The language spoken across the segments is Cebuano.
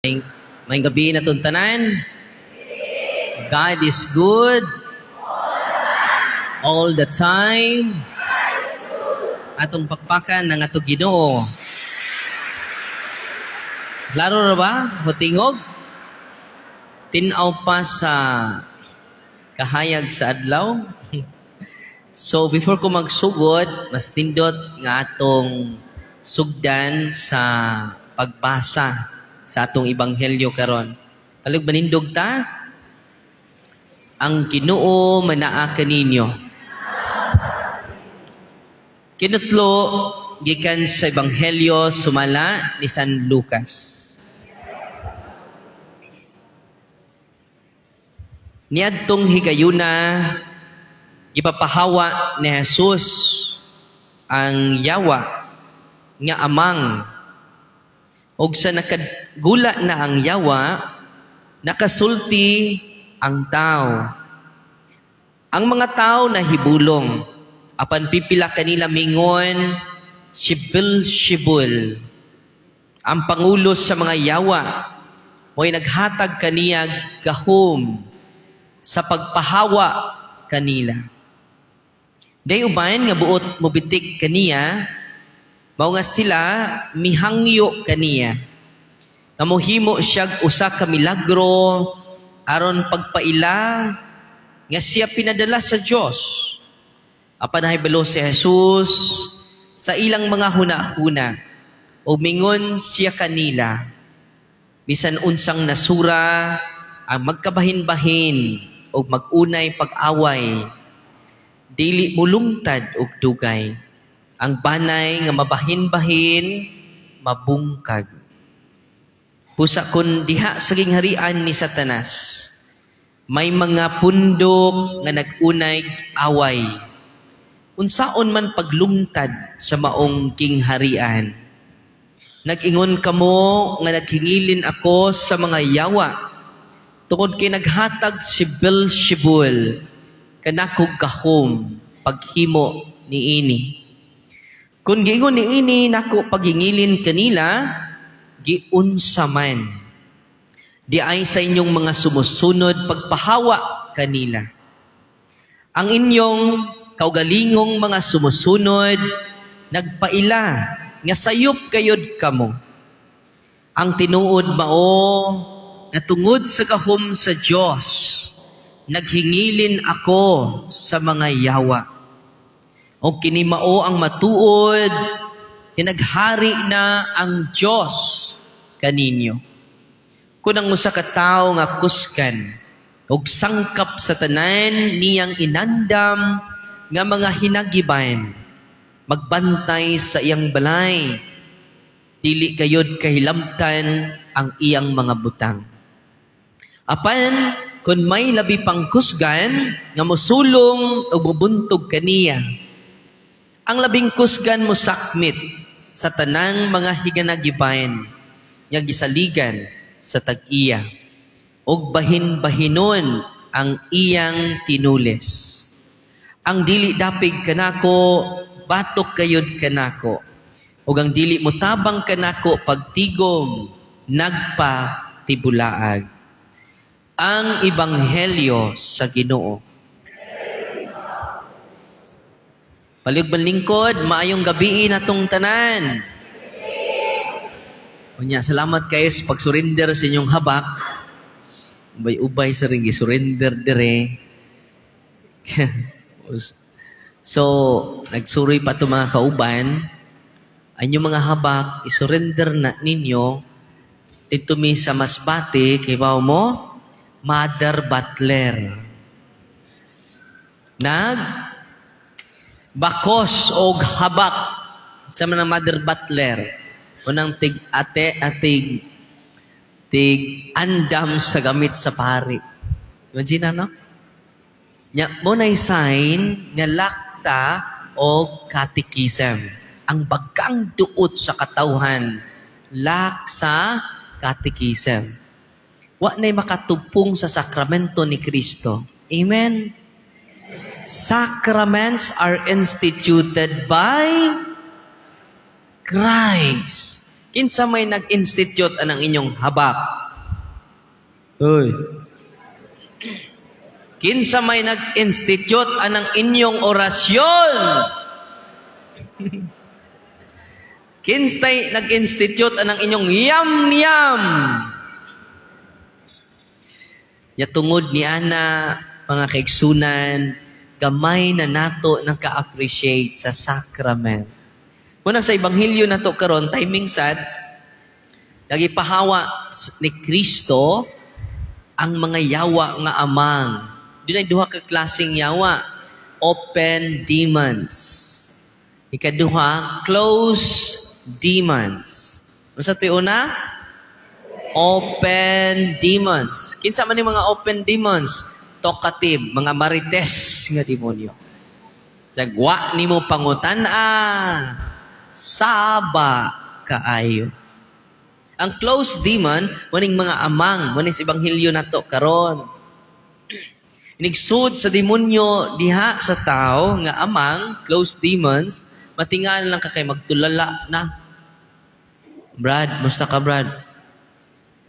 Maayong gabii natong tanan. God is good all the time. Atong pakpakan ng atong Ginoo. Klaro ra ba? Mutingog? Tinaw pa sa kahayag sa adlaw. So before ko magsugod, mas nindot nga atong sugdan sa pagbasa sa atong ebanghelyo karon. Palihog manindog ta. Ang Ginoo manaa kaninyo. Kinutlo gikan sa Ebanghelyo sumala ni San Lucas. Niadtong higayuna, gipapahawa ni Jesus ang yawa nga amang, ug sa nakagula na ang yawa, nakasulti ang tao. Ang mga tao nahibulong, apan pipila kanila mingon, "Si Beelzebul, ang pangulo sa mga yawa, mo'y naghatag kaniya gahom sa pagpahawa kanila." Day uban nga buot mobitik kaniya, mao nga sila mihangyo kaniya nga mohimo siya usa ka milagro aron pagpaila nga siya pinadala sa Dios. Apan nahibalo si Jesus sa ilang mga huna-huna ug mingon siya kanila, "Bisan unsang nasura ang magkabahin-bahin ug mag-unay pag-away, dili mulungtad og dugay. Ang banay nga mabahin-bahin, mabungkag. Busa kun diha sa gingharian ni Satanas, may mga pundok nga nag-unay away, unsaon man paglungtad sa maong gingharian? Nag-ingon kamo nga naghingilin ako sa mga yawa tungod kay naghatag si Beelzebul kanakog gahom paghimo niini. Kung giingon niini nako paghingilin kanila, giunsa man diay sa inyong mga sumusunod pagpahawa kanila? Ang inyong kaugalingong mga sumusunod nagpaila nga sayop kayod kamo. Ang tinuod mao na tungod sa gahom sa Dios naghingilin ako sa mga yawa. O kini mao ang matuod, tinaghari na ang Dios kaninyo. Kung ang usa ka tawo nga kusgan og sangkap sa tanan niyang inandam nga mga hinagiban magbantay sa iyang balay, dili gayod kahilamtan ang iyang mga butang. Apan kung may labi pang kusgan nga mosulong o mubuntog kaniya, ang labing kusgan mo sakmit sa tanang mga higanagibayan nga gisaligan sa tag-iya ug bahin-bahinon ang iyang tinulis. Ang dili dapig kanako, batok kayod kanako. Ug ang dili motabang kanako pagtigom, nagpatibulaag. Ang Ebanghelyo sa Ginoo. Palihog lingkod, maayong gabii natong tanan. Unya, salamat kayo sa pag-surrender sa inyong habak. Ubay-ubay sa rin, surrender dire. So, nagsuroy pa ito, mga kauban. Ang inyong mga habak, isurrender na ninyo dito mi sa Masbate, kay mo, Mother Butler. Nag bakos og habak sa mga Mother Butler, unang tig ate atig tig andam sa gamit sa pari. Imagine, ano? Nya mo na sign nga lakta og catechism. Ang bagang duot sa katawhan, lak sa catechism. Wa na'y makatupong sa sakramento ni Kristo. Amen? Sacraments are instituted by Christ. Kinsa may nag-institute anang inyong habak? Uy. Kinsa may nag-institute anang inyong orasyon? Kinsay nag-institute anang inyong yam-yam? Ya tungod ni ana, mga kaigsunan, gamay na nato naka-appreciate sa sacrament. Muna sa ebanghelyo nato karon, timing sad, nagipahawa ni Kristo ang mga yawa nga amang. Dunay duha ka klaseng yawa: open demons. Ikaduha, closed demons. Unsa to'y una? Open demons. Kinsa man ni mga open demons? Talkative, mga marites nga demonyo. Wa nimo pangutan-a, saba kaayo. Ang closed demon, maning mga amang, maning sa ebanghelyo nato karon. Inigsud sa demonyo diha sa tao nga amang, closed demons, matingal lang ka kay magtulala na. "Brad, musta ka, Brad?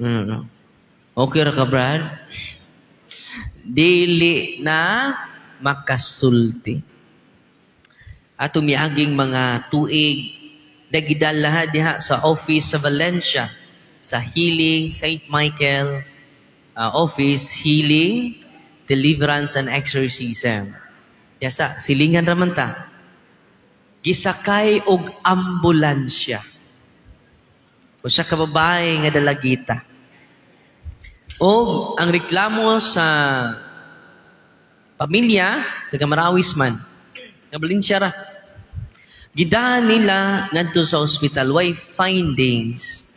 Ano, okay ra ka, Brad?" Dili na makasulti. At miaging mga tuig, nagidala diha sa office sa Valencia, sa Healing, St. Michael Office, Healing, Deliverance and Exorcism. Yasa, silingan raman ta. Gisakay og ambulansya usa ka babae nga dalagita. O ang reklamo sa pamilya, taga Marawis man, nga Valencia ra. Gidahan nila ngadto sa ospital, way findings,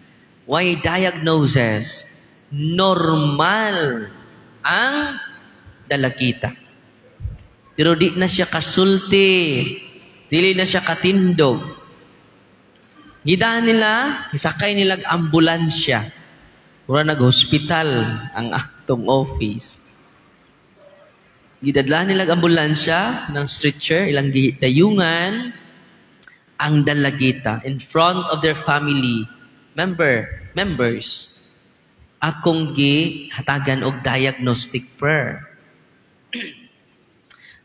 way diagnosis, normal ang dalagita. Pero di na siya kasulti, dili na siya katindog. Gidahan nila, isakay nila ambulansya. Mura nag-hospital ang atong office. Gidadla nila ang ambulansya ng stretcher, ilang gidayungan ang dalagita in front of their family members. Akong gihatagan og diagnostic prayer.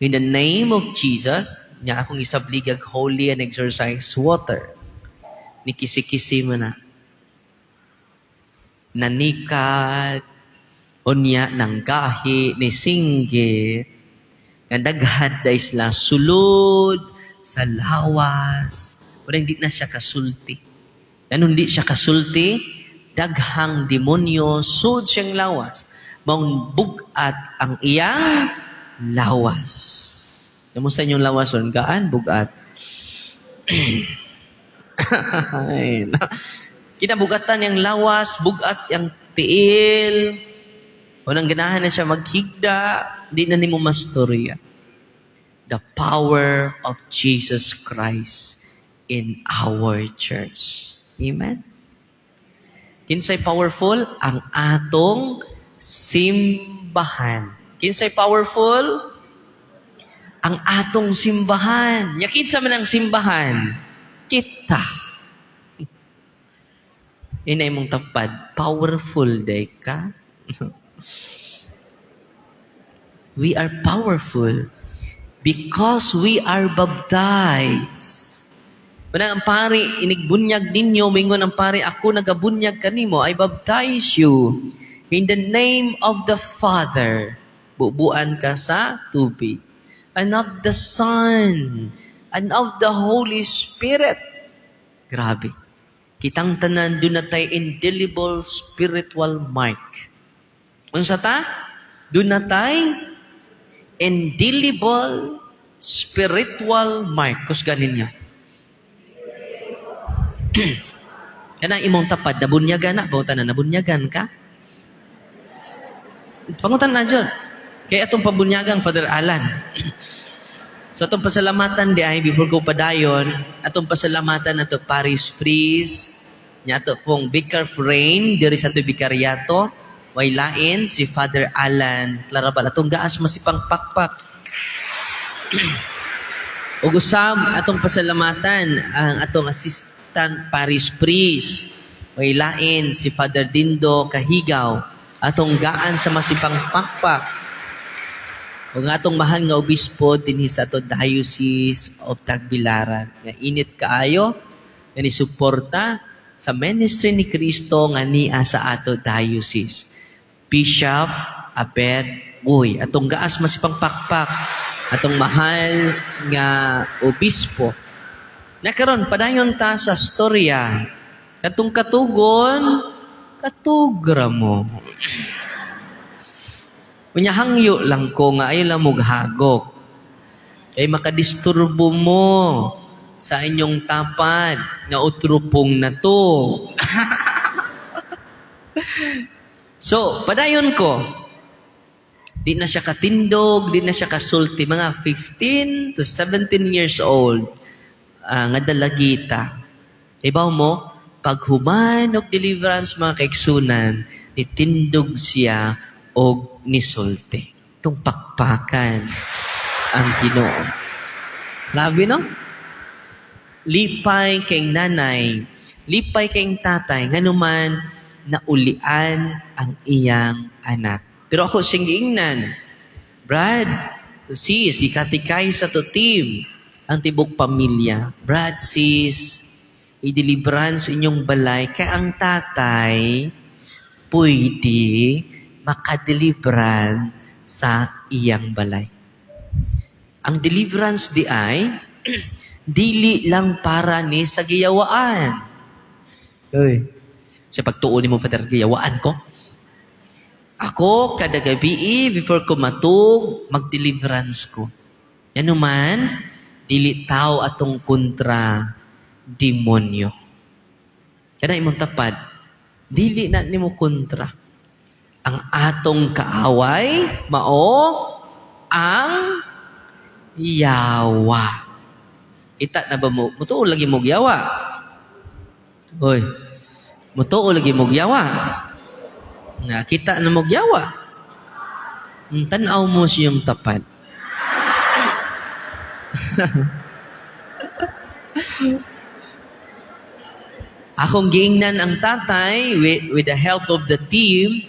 In the name of Jesus, nya akong isablig og holy and exorcised water. Nikisi-kisi mo na. Nanikad, unya nang gahi, ni singgit, nga daghan day sila sulod sa lawas. Wala, hindi na siya kasulti. Ano hindi siya kasulti? Daghang demonyo sud siyang lawas. Maong bugat ang iyang lawas. Kamusta inyong lawas on? Gaan, bugat? Ay, kinabugatan yung lawas, bugat yung tiil. Unang ganahan na siya maghigda, di na nimo mastorya. The power of Jesus Christ in our church. Amen? Kinsay powerful? Ang atong simbahan. Kinsay powerful? Ang atong simbahan. Nya kinsa man ang simbahan? Kita. Ina imong tapad, powerful day ka. We are powerful because we are baptized. Manang ang pari, inigbunyag ninyo, mingon ang pari, "Ako nagabunyag kanimo, I baptize you in the name of the Father." Bubuan ka sa tubig. "And of the Son, and of the Holy Spirit." Grabe. Kitang tanan duna tay indelible spiritual mark. Unsa ta? Duna tay indelible spiritual mark. Kusgan ninyo. Kana imong tapad, nabunyagan na, pangutan na, nabunyagan ka? Pangutan na dyan. Kaya atong pabunyagang Father Alan. So atong pasalamatan di ay before ko padayon, atong pasalamatan ato parish priest, nya ato pong Vicar Forane diri sa ato bikaryato, way lain si Father Alan Clarabal. Atong gaas masipang pakpak. Ug usab atong pasalamatan ang atong assistant parish priest. May lain si Father Dindo Kahigaw, atong gaan sa masipang pakpak. Ug atong mahal nga obispo dinhi sa ato Diocese of Tagbilaran nga init kaayo nga ni suporta sa ministry ni Kristo nga niya sa ato diocese. Bishop Abet Uy, atong gaas masipang pakpak atong mahal nga obispo. Nakaron padayon ta sa storya. Katong katugon, katugra mo. Unya hangyo lang ko nga ay lang hagok. Kay makadisturbo mo sa inyong tapad nga utrupong na to. So, padayon ko. Di na siya katindog, di na siya kasulti. Mga 15 to 17 years old nga dalagita. Ibaw mo, paghuman og deliverance, mga kaigsunan, nitindog siya og nisulti. Itong pakpakan ang Ginoo. Grabe, no? Lipay kay nanay, lipay kay tatay, nganuman naulian ang iyang anak. Pero ako siyang giingnan, "Brad, sis," ikatikay sa to team, ang tibok pamilya. "Brad, sis, i-deliverance inyong balay kay ang tatay pwede makadeliveran sa iyang balay." Ang deliverance di ay dili lang para ni sa giyawaan. Uy. Sa pagtuon nimo, Father, giyawaan ko. Ako, kada gabi, before ko matug, mag-deliverance ko. Yan naman, dili tao atong kontra, demonyo. Kana imong tapad, dili na nimo kontra. Ang atong kaaway, mao ang yawa. Kita na ba mo? Mutuo lagi mo yawa. Hoy. Mutuo lagi mo yawa. Nga kita na mo yawa. Tan-aw mo siyang tapad. Akong giingnan ang tatay with the help of the team,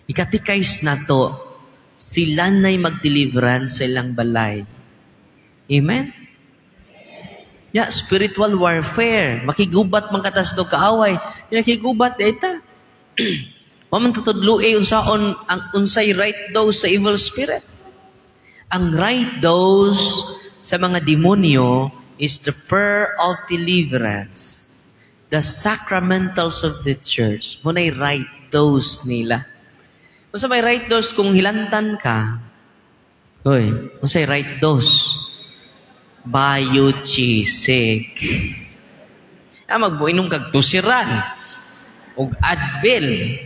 ikatikais na to, sila na'y mag-deliverance sa ilang balay. Amen? Yeah, spiritual warfare. Makigubat man katas do kaaway. Nakigubat ta. Wa man tutudloe unsaon ang unsay right dose sa evil spirit. Ang right dose sa mga demonyo is the prayer of deliverance. The sacramentals of the church. Mao na'y right dose nila. Unsa may right dose kung hilantan ka? Hoy, unsay right dose? Biogesic. Ah, magbuinom kag Tuseran ug Advil.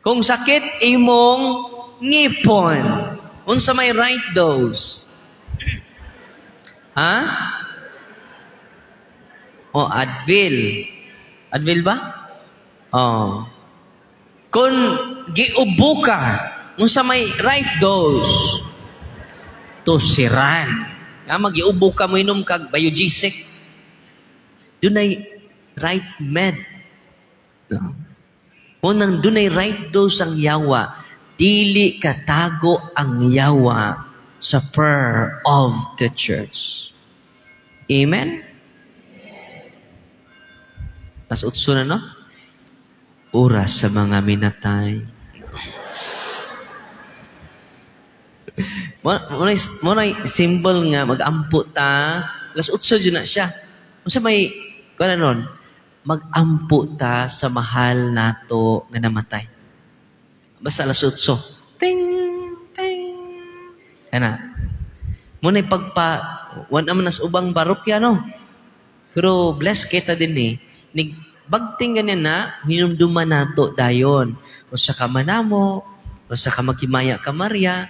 Kung sakit imong ngipon, unsa may right dose? Ha? Oh, Advil. Advil ba? Oh. Kung giubo ka, unsa may right dose? Tuseran. Nga magiubo ka mo, inom kag Biogesic. Dunay right med. No. Munang dunay right dose ang yawa. Dili katago ang yawa sa prayer of the church. Amen? Las 8 na, no? Oras sa mga minatay. Mo symbol nga mag-ampo ta. Las 8 dyan na siya. Unsa may kuan nun? Mag-ampo ta sa mahal nato nga namatay. Basta alas 8. Ting ting. Kana. Mo na pagpa wa naman nas ubang parokya, no. Pero bless kita din eh. Nig bagting ganyan na hinumduman nato dayon. Usa ka manamo, usa ka maghimaya ka Maria,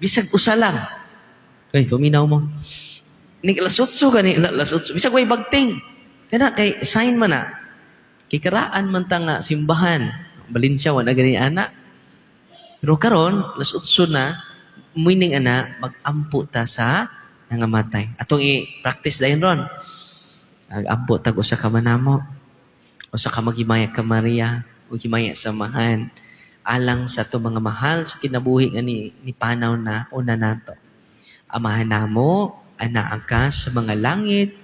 bisag usa lang. Ay, paminaw mo. Nig alas 8 gani, alas 8. Bisag way bagting. Kana kay sign man na. Kay karaan man ta nga simbahan. Balin siya wala gani ana. Pero karon alas 8 na, meaning ana mag-ampo ta sa nangamatay. Atong i-practice dayon ron. Ag-ampo tag usa ka manamo. Usa ka maghimaya ka Maria, ug himaya sa Amahan alang sa ato mga mahal sa kinabuhi nga ni panaw na una nato. Amahan namo, anaa ka sa mga langit,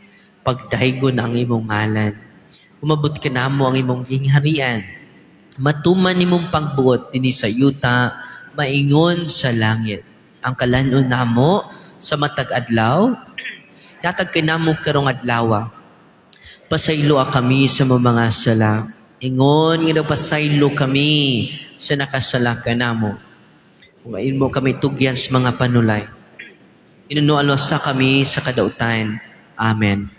pagdaygon ang imong ngalan. Umabot kanamo ang imong gingharian. Matuman nimong pagbuot dinhi sa yuta, maingon sa langit. Ang kalan-on namo sa matag adlaw, hatag kanamo karong adlaw. Pasayloa kami sa mga sala. Ingon nga pasaylo kami sa nakasala kanamo. Ug imo kami tugyan sa mga panulay. Inunualwasa kami sa kadautan. Amen.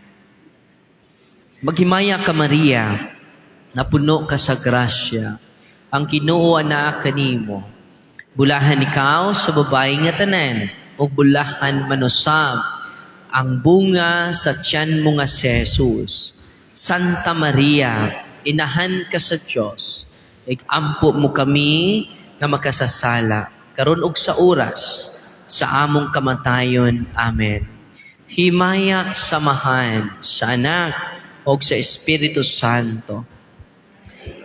Maghimaya ka, Maria, napuno ka sa grasya. Ang Ginoo anaa kanimo. Bulahan ikaw sa babae nga tanan, ug bulahan man usab ang bunga sa tiyan mo nga si Jesus. Santa Maria, inahan ka sa Dios. Igampo mo kami nga makasasala karon ug sa oras sa among kamatayon. Amen. Himaya sa Amahan, sa Anak, ug sa Espiritu Santo.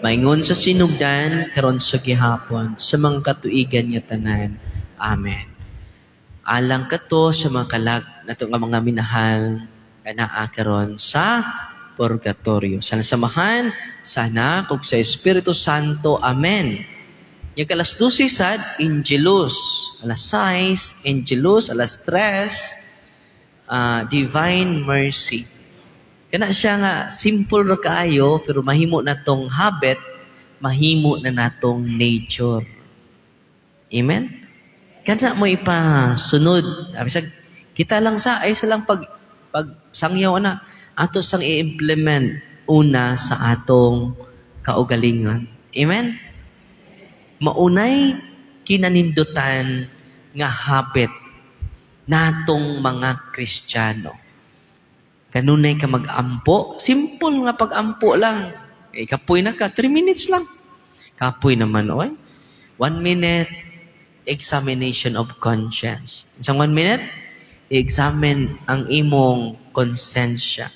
Maingon sa sinugdan, karon sa gihapon, sa mga katuigan nga tanan. Amen. Alang kato sa mga kalag nato nga mga minahal nga naa karon sa purgatorio. Sa Amahan, sa Anak, ug sa Espiritu Santo. Amen. Yung alas 12 sad, Angelus. Alas 6, Angelus. Alas 3, Divine Mercy. Kana siya nga, simple ra kaayo, pero mahimo na tong habit, mahimo na natong nature. Amen? Kana mo ipasunod. Bisag kita lang sa, ay sa lang pag sangyaw na, ato sang i-implement una sa atong kaugalingon. Amen? Maunay kinanindutan nga habit natong mga Kristiyano. Kanunay ka mag-ampo, simple nga pag-ampo lang. Eh, kapoy na ka, 3 minutes lang. Kapoy naman, oy. 1 minute, examination of conscience. Isang 1 minute, i-examine ang imong konsensya.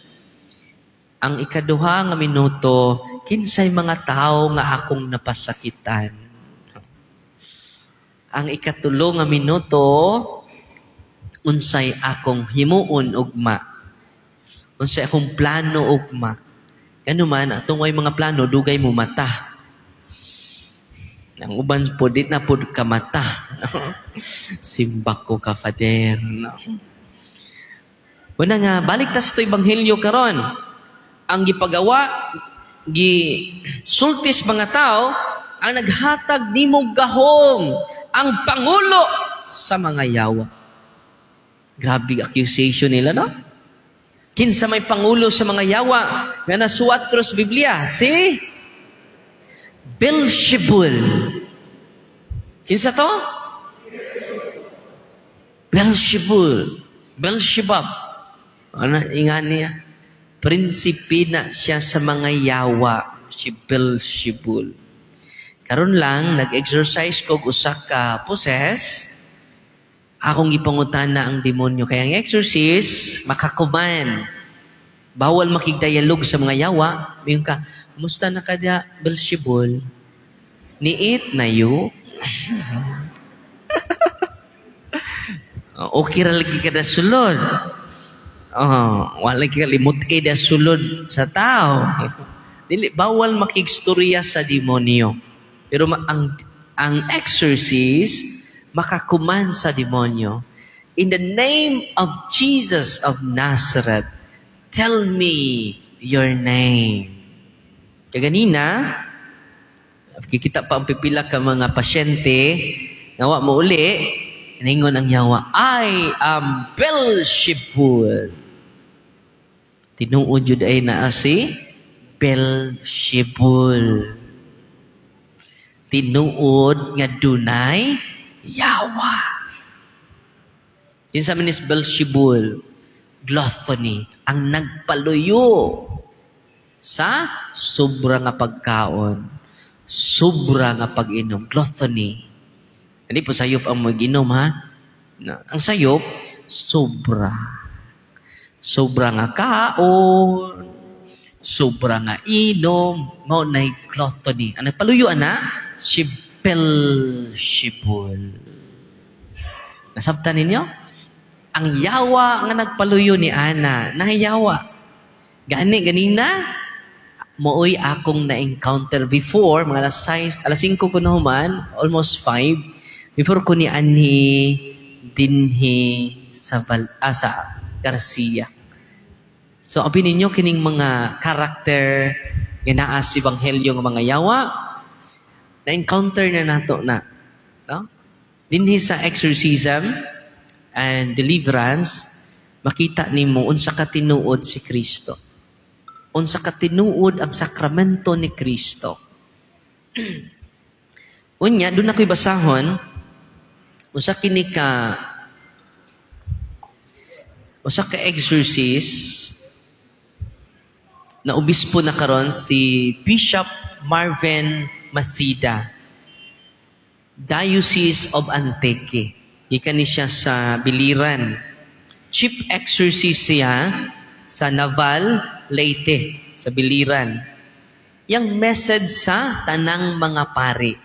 Ang ikaduha nga minuto, kinsay mga tao nga akong napasakitan. Ang ikatulo nga minuto, unsay akong himuon ugma. Unsay akong plano ugma. Kanuman, atong way mga plano, dugay mo mata. Ang uban po, di na po ka mata. Simba ko ka, Father. No? Una nga, balik ta sa to ebanghelyo karon. Ang gipagawa, gi sultis mga tao, ang naghatag nimo gahom, ang pangulo sa mga yawa. Grabe accusation nila, no? Kinsa may pangulo sa mga yawa nga nasuwat sa Biblia? Si Beelzebul. Kinsa to? Beelzebul. Beelzebub. Ano, ingan niya? Prinsipe na siya sa mga yawa, si Beelzebul. Karon lang, nag-exorcise ko usa ka possess, akong gipangutana ang demonyo. Kaya ang exorcist, makakuman. Bawal makigdialog sa mga yawa. Mayon ka, "Kumusta na ka da, Beelzebul? Niit na yu? Okay ra lagi ka da sulod. Oh, wala lagi ka limot kay da sulod sa tao." Dili bawal makigstorya sa demonyo. Pero ang exorcist makakuman sa demonyo. "In the name of Jesus of Nazareth, tell me your name." Kaganina, kikita pa ang pipila ka mga pasyente, nga wa mo uli, ningon ang yawa, "I am Beelzebul." Tinuod jud ay naa si Beelzebul. Tinuod nga dunay yawa. Kinsa man is Beelzebul? Gluttony, ang nagpaluyo sa sobra nga pagkaon, sobra nga pag-inom, gluttony. Hindi po sayop ang mag-inom, ha? Na, ang sayop, sobra. Sobra nga kaon, Sobra nga inom, mao nay gluttony. Ang nagpaluyo ana si Beelzebul. Nasabtan ninyo? Ang yawa nga nagpaluyo ni ana, nahiyawa. Gani ganina mooy akong na-encounter before, mga alas 6, alas 5 ko na human, almost 5, before ko ni anhi dinhi sa Garcia. So, abi ninyo kining mga karakter nga naa sa ebanghelyo nga mga yawa, na-encounter na nato na. No? Dinhi sa exorcism and deliverance, makita nimo unsa ka tinuod si Kristo. Unsa ka tinuod ang sakramento ni Kristo. Unya, doon ako'y basahon, usa ka exorcist na obispo na karon, si Bishop Marvin Masida, Diocese of Antique. Gikan ni siya sa Biliran. Chief exorcist siya sa Naval, Leyte, sa Biliran. Yang message sa tanang mga pari.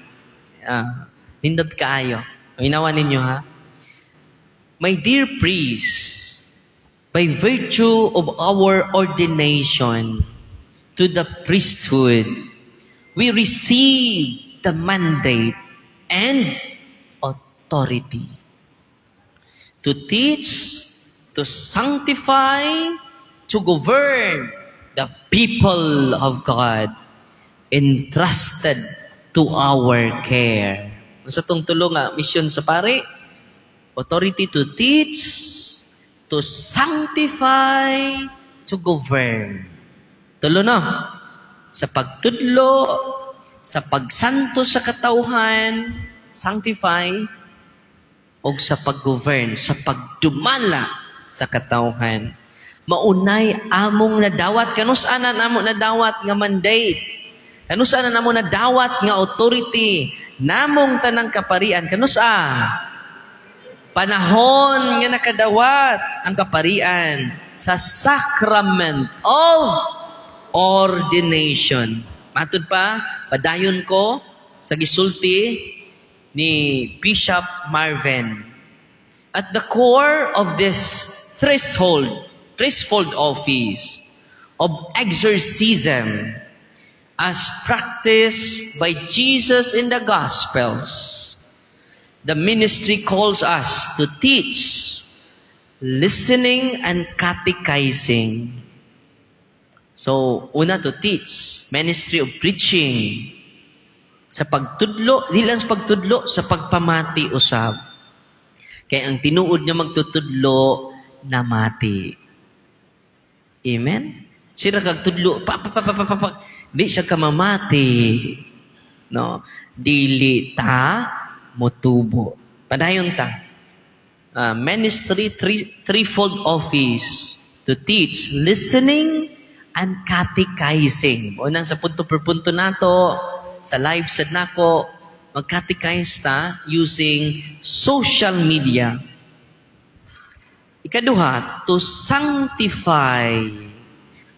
Nindot kaayo. Inawa ninyo ha. "My dear priests, by virtue of our ordination to the priesthood, we receive the mandate and authority to teach, to sanctify, to govern the people of God entrusted to our care." Sa tong tulo nga mission sa pari, authority to teach, to sanctify, to govern. Tulo, no? Sa pagtudlo, sa pagsanto sa katawhan, sanctify, o sa pag-govern, sa pagdumala sa katawhan. Maunay among nadawat. Kanus-a na namo nadawat nga mandate? Kanus-a na namo nadawat nga authority? Namong tanang kaparian. Kanus-a? Panahon nga nakadawat ang kaparian sa sacrament of ordination. Matud pa, padayon ko sa gisulti ni Bishop Marvin. "At the core of this threshold office of exorcism as practiced by Jesus in the Gospels, the ministry calls us to teach, listening, and catechizing." So, una, to teach, ministry of preaching. Sa pagtudlo, di lang sa pagtudlo, sa pagpamati usab. Kaya ang tinuod nga magtutudlo, namati. Amen? Sira kag tudlo, pa, pa, pa, pa, pa, pa, pa, di siya kamamati. No? Dili ta motubo. Padayon ta. Ministry, threefold office to teach, listening, and catechizing. Unang sa punto per punto nato, sa live sad nako, mag-catechize ta using social media. Ikaduha, to sanctify,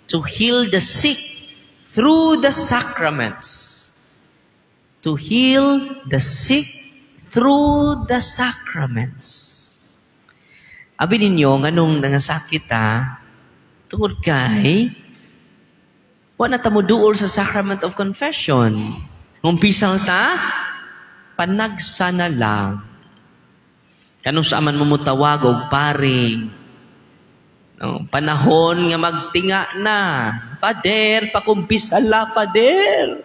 to heal the sick through the sacraments. To heal the sick through the sacraments. Abi ninyo, nganong nangasakit ta, tungod kay wa na ta moduol sa sacrament of confession. Ngumpisal ta, panagsana lang. Kanus-a man mo mutawag og pari? No, panahon nga magtinga na. "Father, pakumpisala, Father."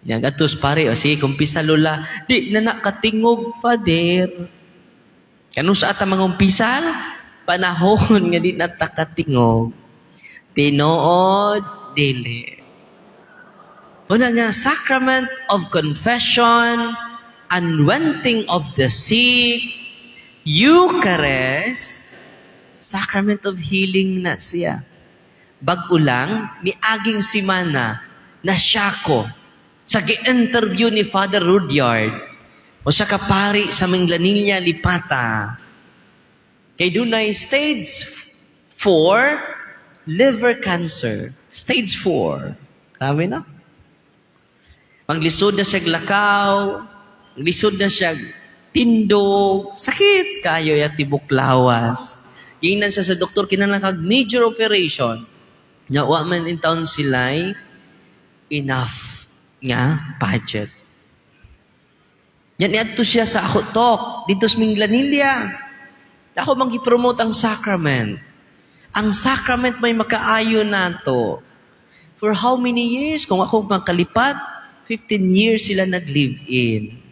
Yang gatos pare, "O sige, kumpisa, Lola." "Di na nakatingog, Father." Kanus-a ta mangumpisal? Panahon nga di na ta katingog. Tinuod, dili. Una nga, sacrament of confession, anointing of the sick, Eucharist, sacrament of healing na siya. Bag-o lang, miaging simana, na siya ko sa gi-interview ni Father Rudyard o sa kapari sa Minglanilla, Lipata. Kay dunay stage 4 Liver cancer, stage 4. Grabe, no? Manglisod na siya lakaw, lisod na siya tindog, sakit kayo ya tibok lawas. Giingnan siya sa doktor, kinahanglan kag major operation. Nya wa man intawon sila enough nga budget. Yan, niadto siya sa ako talk dito sa Minglanilla. Ako mang gi-promote ang sacrament. Ang sacrament may makaayo nato. For how many years? Kung ako makalipat, 15 years sila nag-live-in.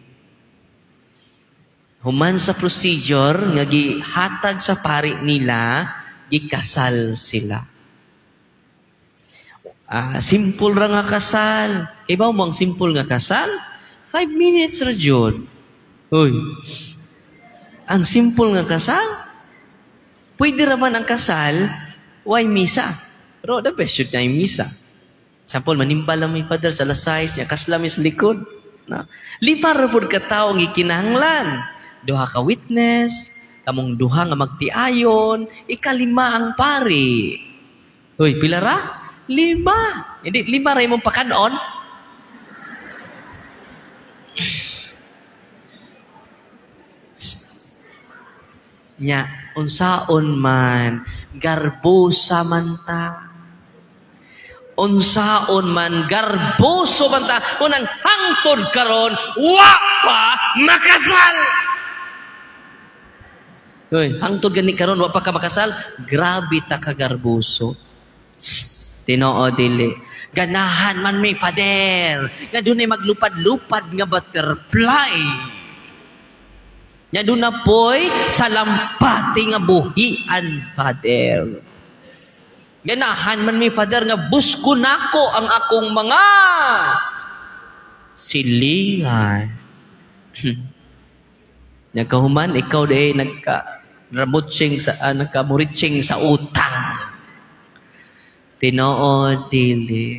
Human sa procedure nga gihatag sa pari nila, gikasal sila. Ah, simple ra nga kasal. Kay ba mo ang simple nga kasal? 5 minutes ra jud. Uy. Ang simple nga kasal? Pwede ra man ang kasal, way misa? Pero the best jud na yung misa. Sample, manimba lang may father sa alas 6, niya kasla mi sa likod. Na. Lima ra pud ka tawo ang gikinahanglan. Duha ka witness, kamong duha nga magtiayon, ikalima ang pari. Uy, pila ra? Lima. Hindi, lima ra imong pakanon. Nya, unsaon man, garbosa man ta. Unsaon man, garboso man ta. Unang hangtod karon, wa pa makasal. Uy, hangtod gani karon wa pa ka makasal, grabe ta ka garboso. Shh, tinoo dili? Ganahan man may, Father, nga dunay maglupad-lupad nga butterfly. Nga doon na po'y salampati nga buhian, Father. Ganahan man mi, Father, nga busko nako ang akong mga silingan. Nagkahuman, ikaw di nagka ramutsing sa nagkamuritsing sa utang. Tinoo dili?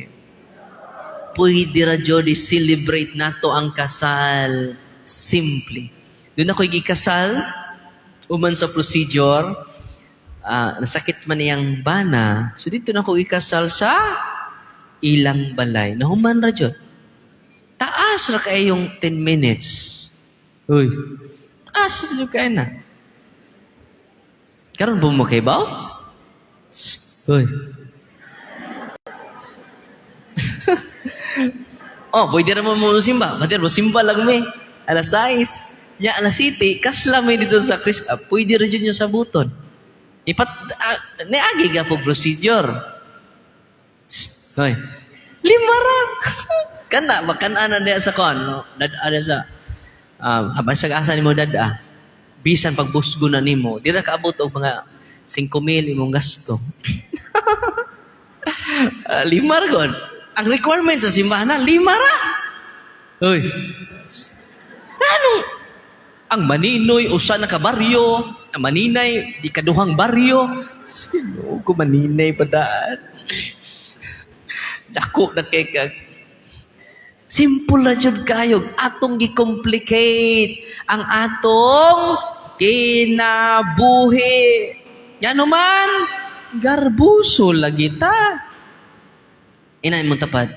Pwede ra jud i-celebrate nato ang kasal simply. Doon ako gikasal, human sa procedure, nasakit man niyang bana. So dito na ako ikasal sa ilang balay. Nahuman ra jud. Taas ra kay yung 10 minutes. Uy. Taas ra jud kay na. Karon ba mo kay ba? Uy. Oh, pwede ra mo mo simba. Pwede mo simba lang mi. Alas 6. Ya alas 7, kasla may dito sa Chris. Pwede ra jud nyo sa buton. Ipat niagi ga po procedure. Shh, hoy. Lima ra. Kana makan-ana diya sa kon, no? Dad-a sa habang sa asa nimo dad-a. Bisan pagbusgo na nimo, di ra kaabot og mga 5,000 imong gasto. Lima ra gud. Ang requirement sa simbahan na lima ra. Hoy. Anong ang maninoy usa na ka baryo, ang maninay ikaduhang baryo. Sino ko maninay pa daan? Dako na kay kag simple ra jud kayo, atong gi-complicate ang atong kinabuhi. Yan man, garbuso lagi ta. Inay mo tapad,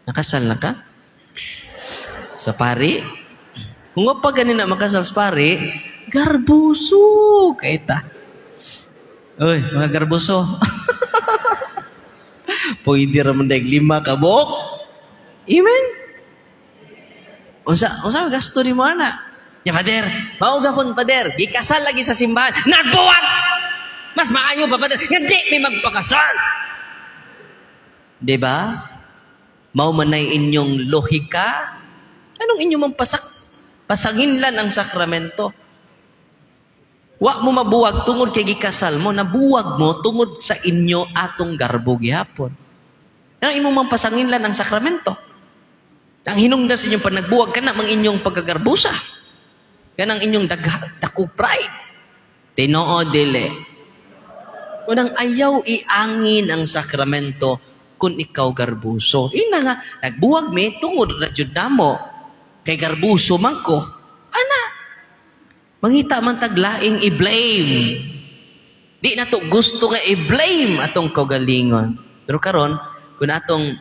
nakasal na ka? Sa pari? Kung wa pa gani na makasal sa pari, garbuso kay ta. Uy, mga garbuso. Pwede ra man daig lima ka buok. Amen? Unsa unsa gasto nimo ana? Ya Father, mao gapon, Father, gikasal lagi sa simbahan, nagbuwag. Mas maayo pa, Father, nga di mi magpakasal. Di ba? Mao man nay inyong lohika. Anong inyong mang pasak? Pasanginlan ang sakramento. Wa mo mabuwag tungod kay gikasal mo, nabuwag mo tungod sa inyo atong garbo gihapon. Anong imong mang pasanginlan ang sakramento? Ang hinungdan sa inyong panagbuwag kana mang inyong pagkagarbusa. Kanang inyong dako pride. Tinoo dili? Unang ayaw iangin ang sakramento kung ikaw garbuso. Ina nga, nagbuwag mi tungod ra jud namo. Kay garbuso man ko. Ana, mangita man taglaing i-blame. Di nato gusto nga i-blame atong kaugalingon. Pero karon, kung atong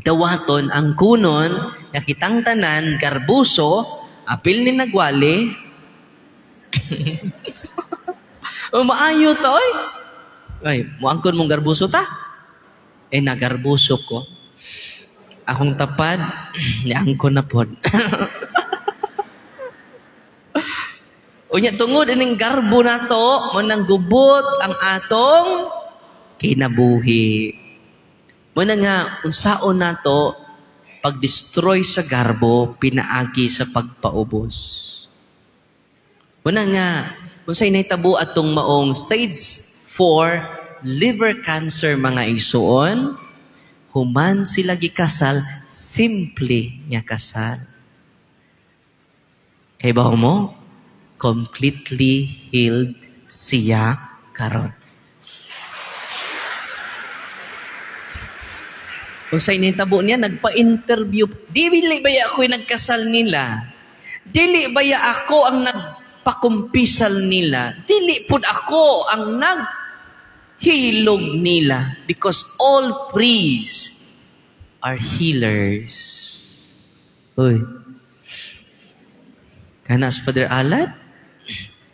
dawaton ang kunon nga kitang tanan garbuso, apil ni nagwali, oh, maayo ta oy. Ay, muangkon mong garbuso ta. Eh, nagarbuso ko. Akong tapad, niangkon na pod. Unya tungod ining garbo nato, mo nang gubot ang atong kinabuhi. Mo na nga unsaon nato pag-destroy sa garbo pinaagi sa pagpaubos. Mo na nga unsay nahitabo atong maong stage 4 liver cancer, mga igsuon, human sila gikasal, simple nga kasal. Kay ba mo? Completely healed siya karon. Unsay nahitabo niya, nagpa-interview. Dili ba ya ako'y nagkasal nila? Dili ba ya ako ang nagpakumpisal nila? Dili pud ako ang naghilog nila. Because all priests are healers. Uy. Kanas Father Alad,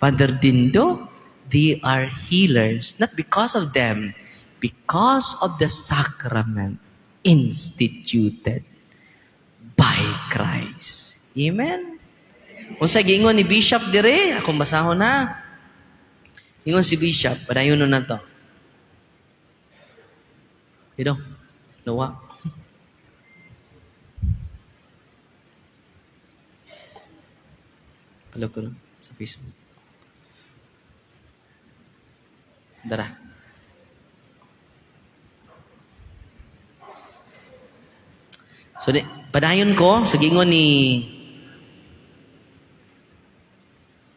Father Dindo, they are healers. Not because of them, because of the sacrament instituted by Christ. Amen? Unsa giingon ni Bishop dire, akong basahon na. Ingon si Bishop, padayon na to. Dito, nawa. Palo ko sa Facebook. Dara. So, di, padayon ko sa gingon ni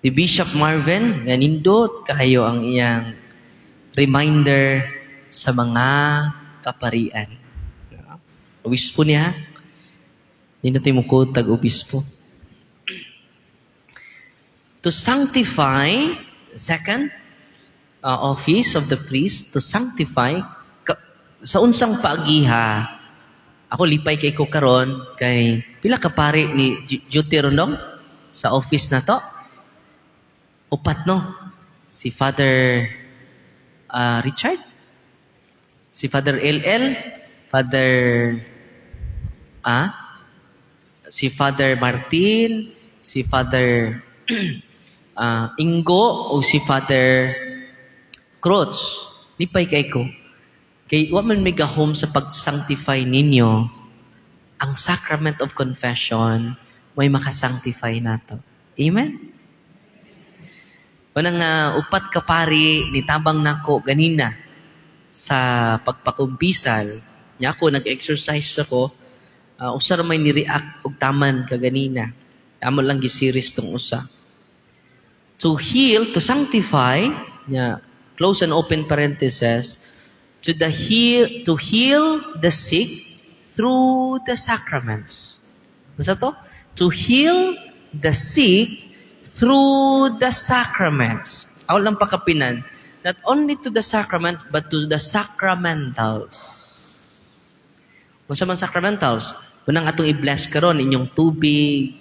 Bishop Marvin, nga nindot kayo ang iyang reminder sa mga kaparian. Obispo niya. Nindot mo ko tag-obispo. To sanctify, second office of the priest, to sanctify, sa unsang paagiha, ako lipay kay ko karon kay pila ka pari ni duty ron dong sa office na to? Upat, no? Si Father Richard, si Father LL, Father si Father Martin, si Father Ingo, o si Father Cruz. Lipay kay ko. Kay wa man may gahom sa pag-sanctify ninyo, ang sacrament of confession may makasanctify nato. Amen? Unang nga upat ka pari nitabang nako ganina sa pagpakumpisal. Nya ako nag-exercise ako, usa ra may ni-react og taman kaganina. Amo lang gi-series tong usa. To heal, to sanctify, nya close and open parenthesis, to heal the sick through the sacraments. Unsa to? To heal the sick through the sacraments. Ako lang pakapinan, not only to the sacrament, but to the sacramentals. Unsa man sacramentals? Unang atong i-bless karon inyong tubig,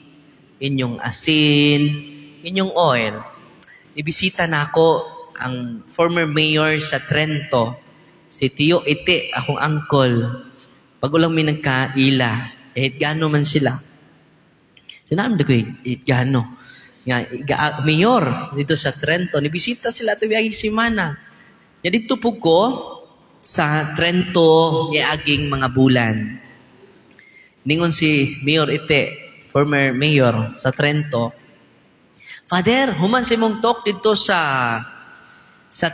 inyong asin, inyong oil. Ibisita na ako ang former mayor sa Trento, si Tio Ite, akong uncle. Bago lang may nagkaila, kahit gaano man sila. So naam ko gaano. Nga, mayor dito sa Trento, nibisita sila tuwing simana. Ya dito po ko sa Trento niaging mga bulan. Ningon si Mayor Ite, former mayor sa Trento, Father, human si mong talk dito sa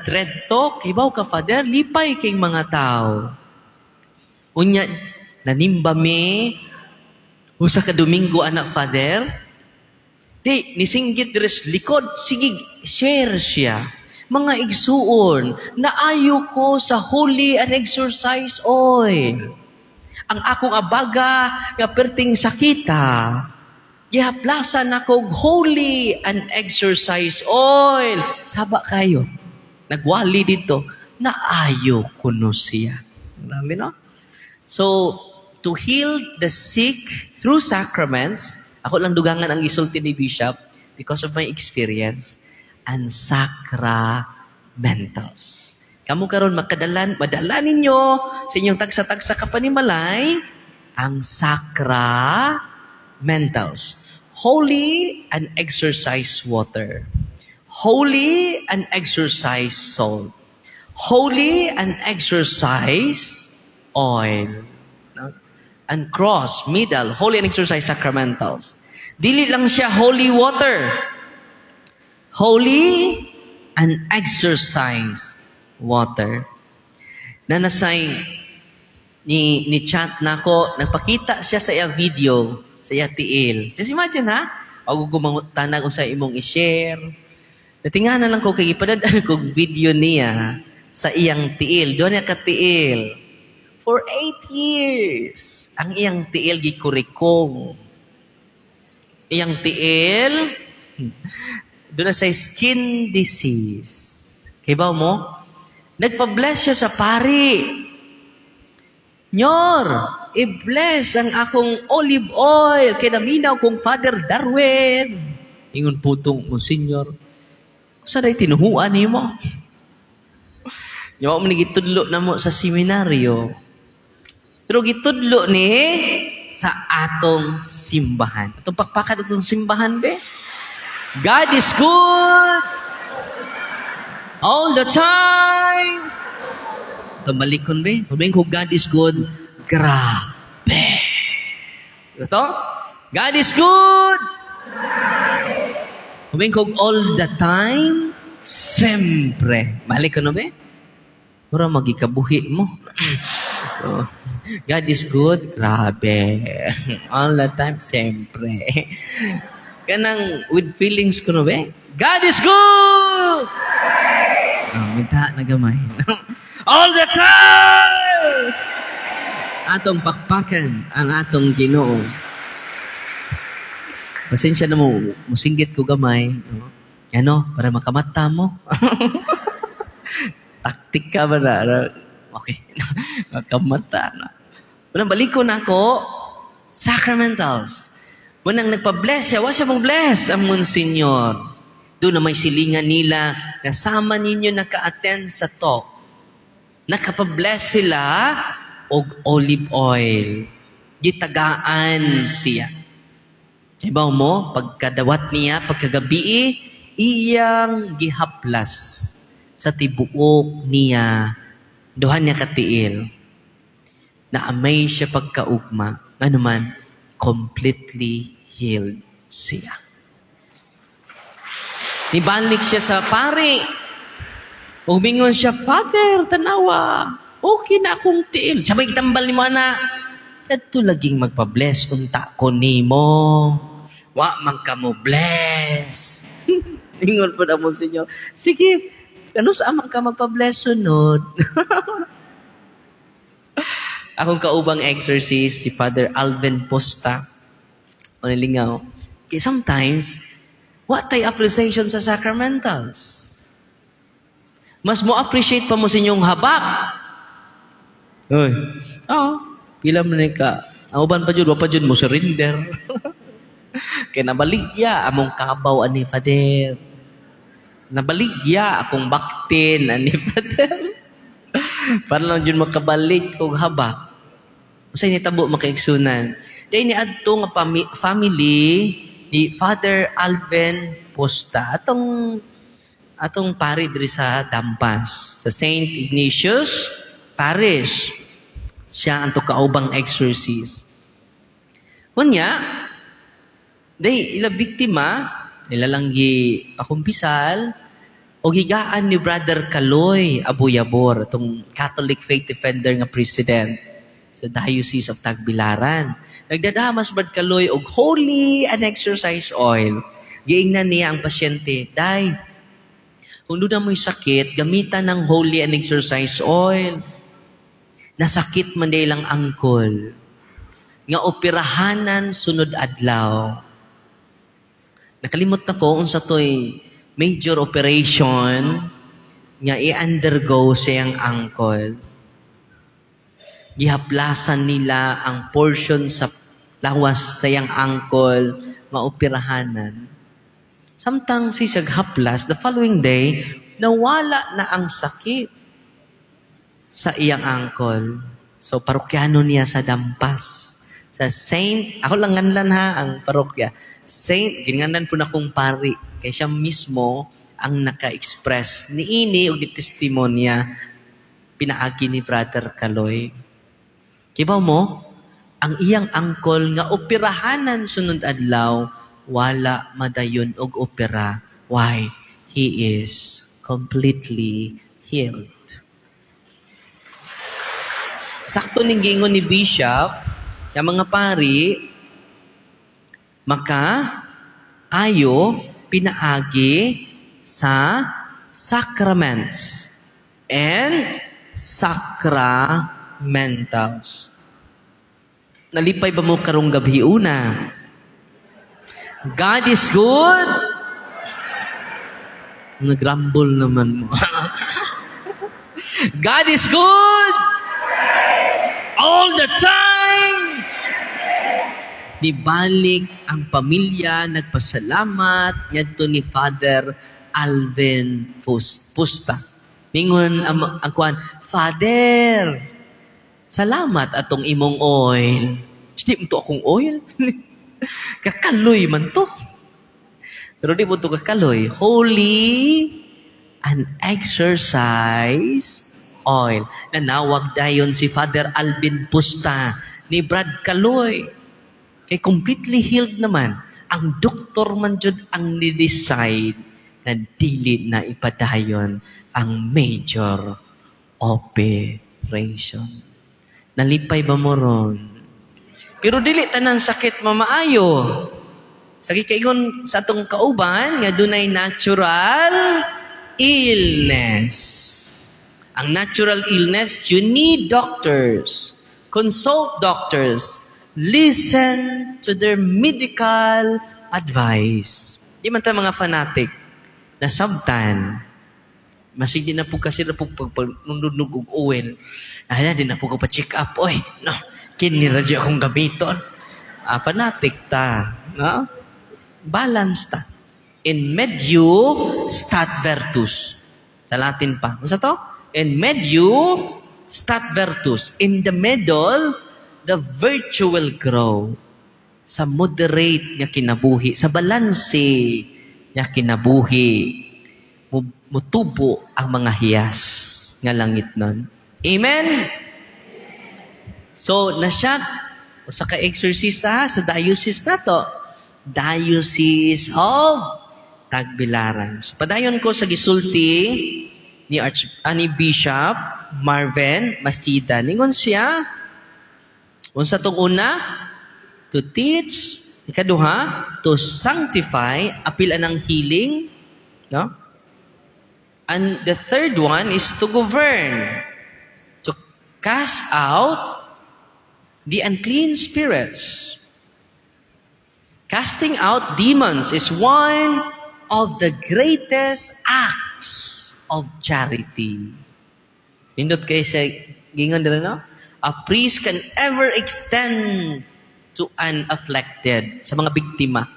Trento, kibaw ka Father, lipay king mga tao. Unya, nanimba mi, usa ka Domingo anak Father, di, nisinggit dires likod, sige, share siya. Mga igsuon, naayo ko sa holy and exorcise oil. Ang akong abaga nga perting sakita, gihaplasan ako og holy and exorcise oil. Saba kayo. Nagwali dito, naayo kuno siya. Grabe, no? So, to heal the sick through sacraments, ako lang dugangan ang gisulti ni Bishop because of my experience, and sacramentals. Kamo karon makadalan, madala ninyo sa inyong tagsa-tagsa ka panimalay ang sacramentals. Holy and exorcised water. Holy and exorcised salt. Holy and exorcised oil. No? And cross, middle, holy and exorcised sacramentals. Dili lang siya holy water. Holy and exorcised water. Na nasay ni chat nako, nagpakita siya sa iya video, sa iya tiil. Just imagine ha, og ko mangutana kung sa imong i-share. Natingana lang ko kay ipadad-an kog video niya sa iyang tiil. Doon niya katiil. For 8 years, ang iyang tiil gikurikong. Iyang tiil, doon na sa skin disease. Kay mo? Nagpa-bless siya sa pari. "Nyor, i-bless ang akong olive oil kay naminaw kong Father Darwin." Ingon putong mo, "Senyor, sa day tinuhuan nimo?" Yawa mo ni gitudlo na mo sa seminaryo. Pero gitudlo ni sa atong simbahan. Atong pakpakan atong simbahan be. God is good all the time. Itong balikon be. Sabihin ko, God is good. Grabe. Ito? God is good. Sabihin ko, all the time. Siyempre. Balik ko na be? Mura magikabuhi mo. Oh. God is good. Grabe. All the time, siyempre. Kanang with feelings ko no be? God is good! Oh, minta na gamay. All the time! Atong pakpakan ang atong Ginoo. Pasensya na mo, musinggit ko gamay. No? Ano, para makamata mo. Taktik ka ba na? Okay. Makamata na. Unang balik ko na ako, sacramentals. Unang nagpa-bless siya, wa siya mong bless ang Monsignor. Doon na may silingan nila, nasama ninyo naka-attend sa talk. Nakapa-bless sila og olive oil. Gitagaan siya. Ibaw mo, pagkadawat niya, pagkagabi, iyang gihaplas sa tibuok niya, duha niya katiil, na amay siya pagkaugma, ano man, completely healed siya. Nibalik siya sa pari. Umingon siya, "Father, tanawa, okay na akong tiil." Sabay tambal ni mo, "Anak. Kadto laging magpa-bless unta ko nimo. Wa man ka mo bless." Ingon po na mo sa inyo, "Sige, ano sa man ka magpa-bless sunod?" Akong kaubang exorcist, si Father Alvin Posta. Panilingaw. Kaya sometimes, what tay appreciation sa sacramentals? Mas mo appreciate pa mo sa inyong habak. Uy, oo, pila man ni ka. Ang uban pa jud, wa pa jud mo surrender. Kaya nabaligya among kabaw ani Father. Nabaligya akong baktin ani Father. Para lang jud makabalik og habak. Unsay nitabo, mga kaigsunan? Dahil ni adto nga family ni Father Alvin Posta, atong pari diri sa Dampas, sa Saint Ignatius Parish. Siya ang kaubang exorcist. Unya, day ila biktima, ila lang gi pakumpisal, o gigaan ni Brother Kaloy Abuyabor, itong Catholic Faith Defender nga president sa Diocese of Tagbilaran. Nagdadamas Brad Kaloy og holy and exorcised oil. Giingnan niya ang pasyente, "Day, kung doon mo'y sakit, gamitan ng holy and exorcised oil." Nasakit man day lang angkol. Nga operahanan sunod adlaw. Nakalimot na ko unsa to'y major operation. nga i-undergo siyang ankle. Gihaplasan nila ang portion sa lawas sa iyang ankle nga operahanan. Samtang si siyag haplas, the following day, nawala na ang sakit sa iyang ankle. So, parokyano niya sa Dampas. Sa Saint, ako lang nganlan ha, ang parokya. Saint, ginganan po na kong pari. Kaya siya mismo ang naka-express niini og testimonya pinaagi ni Brother Kaloy. Kibaw mo, ang iyang ankle nga operahanan sunod adlaw, wala madayon og opera. Why? He is completely healed. Sakto ning giingon ni Bishop, nga mga pari maka ayo pinaagi sa sacraments and sacramentals. Nalipay ba mo karong gabi una? God is good. Nagrumble naman mo. God is good all the time. Nibalik ang pamilya, nagpasalamat ngadto ni Father Alvin Fusta. Ningon ang kuan, "Father, salamat atong imong oil." Di mo to akong oil. Kakaloy man to. Pero di mo to kakaloy. Holy and exorcise oil. Nanawag dayon si Father Alvin Pusta ni Brad Kaloy. Kay completely healed naman. Ang doktor man jud ang ni-decide na dili na ipadayon ang major operation. Nalipay ba mo ron? Pero dili tanan sakit mamaayo. Sa kaingon sa atong kauban nga dunay natural illness. Ang natural illness, you need doctors. Consult doctors. Listen to their medical advice. Di man ta mga fanatic. Nasabtan. Masig di na po kasi na po pag nundundog og oil. Ah, di na po ko pa-check up. Oy, no. Kini ra jud akong gamiton. Ah, fanatic ta. No? Balance ta. In medio stat virtus. Sa Latin pa. Unsa to? In medio stat virtus. In the middle, the virtue will grow. Sa moderate nga kinabuhi, sa balanse nga kinabuhi, mutubo ang mga hiyas nga langit nun. Amen? So, na siya, usa ka exorcista ha, sa diocese na to. Diocese of Tagbilaran. So, padayon ko sa gisulti ni Bishop Marvin Masida. Ningon siya, unsa tong una? To teach, ikaduha, to sanctify, apil anang healing, no? And the third one is to govern, to cast out the unclean spirits. Casting out demons is one of the greatest acts of charity. Nindot kay sa gingon dira, no? A priest can ever extend to an afflicted, sa mga biktima.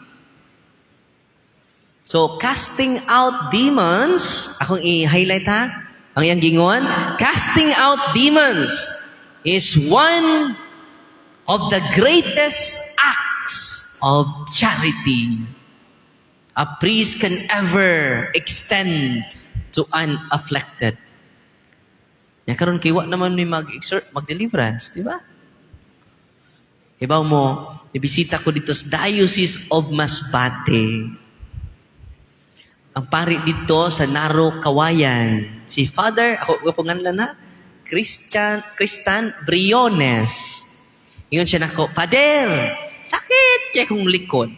So, casting out demons, akong i-highlight ha, ang iyang gingon, casting out demons is one of the greatest acts of charity a priest can ever extend to an afflicted. Ya karon kay wa naman may mag-exert, mag-deliverance, di ba? Ibaw mo, ibisita ko dito sa Diocese of Masbate. Ang pari dito sa Naro, Kawayan, si Father, ako ko pangalan na, Christian Briones. Ingon siya nako, "Father, sakit kay kong likod.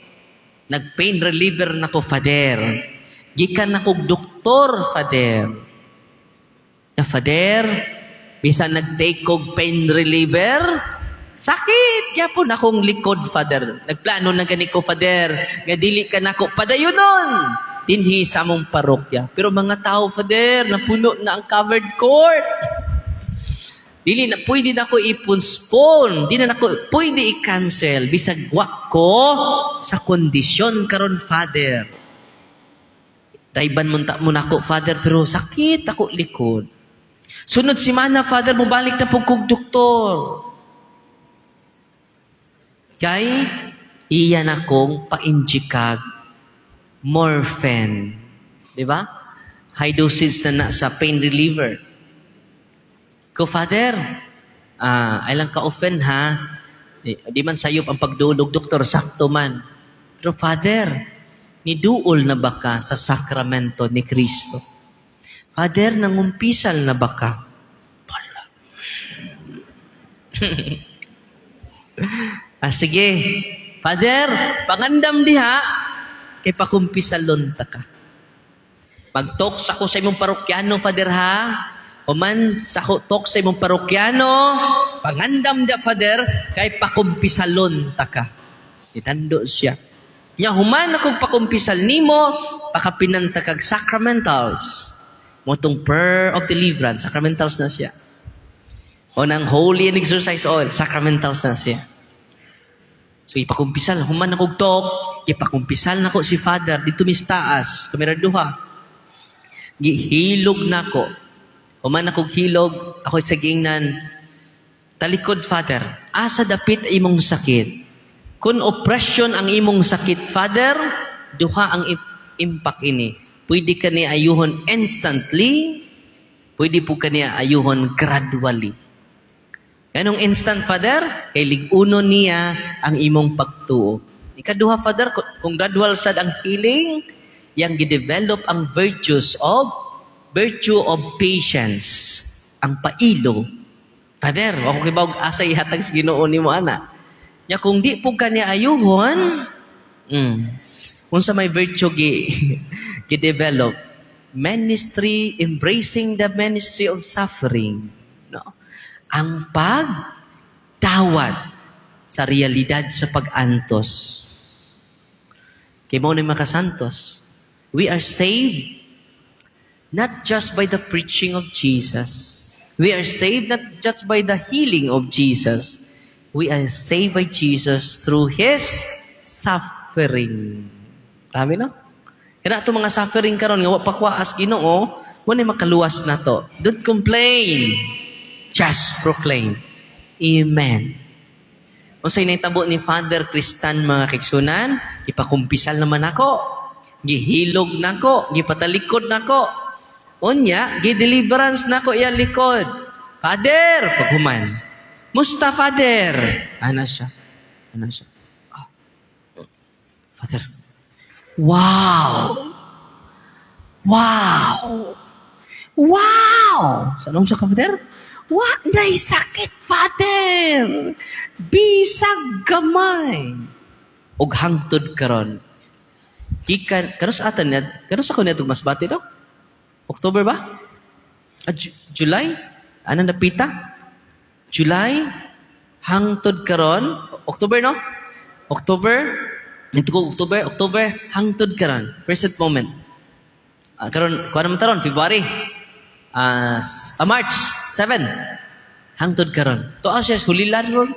Nag-pain reliever na ko, Father. Gikan na kog doktor, Father. Na Father, bisan nag-take kog pain reliever, sakit gyapon akong likod, Father. Nagplano na gani ko, Father, nga dili ka nako padayonon. Dinhi sa among parokya. Pero mga tao, Father, napuno na ang covered court. Dili na pwede na ko i-postpone, di na nako pwede i-cancel bisag wa ko sa kondisyon karon, Father. Dayban mo ta mo nako, Father, pero sakit ako likod. Sunod simana, Father, mobalik na pud kog doktor. Kay iya na kong pa-injectag morphine. Di ba? High dosage na na sa pain reliever. Ko, "Father, ay lang ka-offend ha. Di man sayop ang pagdulog, doktor, sakto man. Pero Father, niduol na ba ka sa sakramento ni Kristo? Father, nangumpisal na ba ka?" Wala. "Ah, sige. Father, pangandam diha, kay pakumpisalon ta ka. Mag-talk sa ako sa imong parokyano, Father, ha. Human sa ako talk sa imong parokyano, pangandam da, Father, kay pakumpisalon ta ka." Itando siya. Nya human akong pakumpisal nimo, pakapinan ta kag sacramentals. Mao tong prayer of deliverance, sacramentals na siya. O nang holy and exorcise oil, sacramentals na siya. So ipakumpisal, human akong talk, ipakumpisal nako si Father dito mis taas, kamera duha. Gihilog nako. Human akong hilog, ako sa giingnan, "Talikod, Father, asa dapit imong sakit? Kung oppression ang imong sakit, Father, duha ang impact ini. Pwede ka niya ayuhon instantly, pwede po ka niya ayuhon gradually. Kanong instant, Father, kay lig-uno niya ang imong pagtuo. Ikaduha, Father, kung gradual sad ang healing, yang gidevelop ang virtues of virtue of patience, ang pailo. Father, ako kibawog asa ihatag sa Ginoo nimo ana. Nya kung di po ka niya ayuhon, unsa may virtue gi develop? Ministry, embracing the ministry of suffering. No? Ang pagdawat sa realidad sa pag-antos. Kay mao ni makasantos. We are saved not just by the preaching of Jesus. We are saved not just by the healing of Jesus. We are saved by Jesus through His suffering. Grabe, no? Kaya itong mga suffering karon nga wa pa kwaas Ginoo, wa ni makaluwas na to. Don't complain. Just proclaim. Amen. Unsay nahitabo ni Father Kristan, mga kaigsunan, ipakumpisal naman ako. Gihilog nako, gipatalikod nako. Unya, gi-deliverance nako iya likod. "Father," paghuman. "Musta, Father?" Ana siya. Ana siya. "Ah. Father. Wow! Wow! Wow!" Sa siya ka, Father? "Wa nay sakit, Father. Bisag gamay." Og hangtod karon. Gikan kanos atan niya, kanos ako niya Masbate, no? October ba? Ah, July? Ano napita? July hangtod karon, October, no? October, nito ko October, October hangtod karon, present moment. Ah, karon kuan naman taron February. March 7. Hangtod karon. To siya hulilan ron.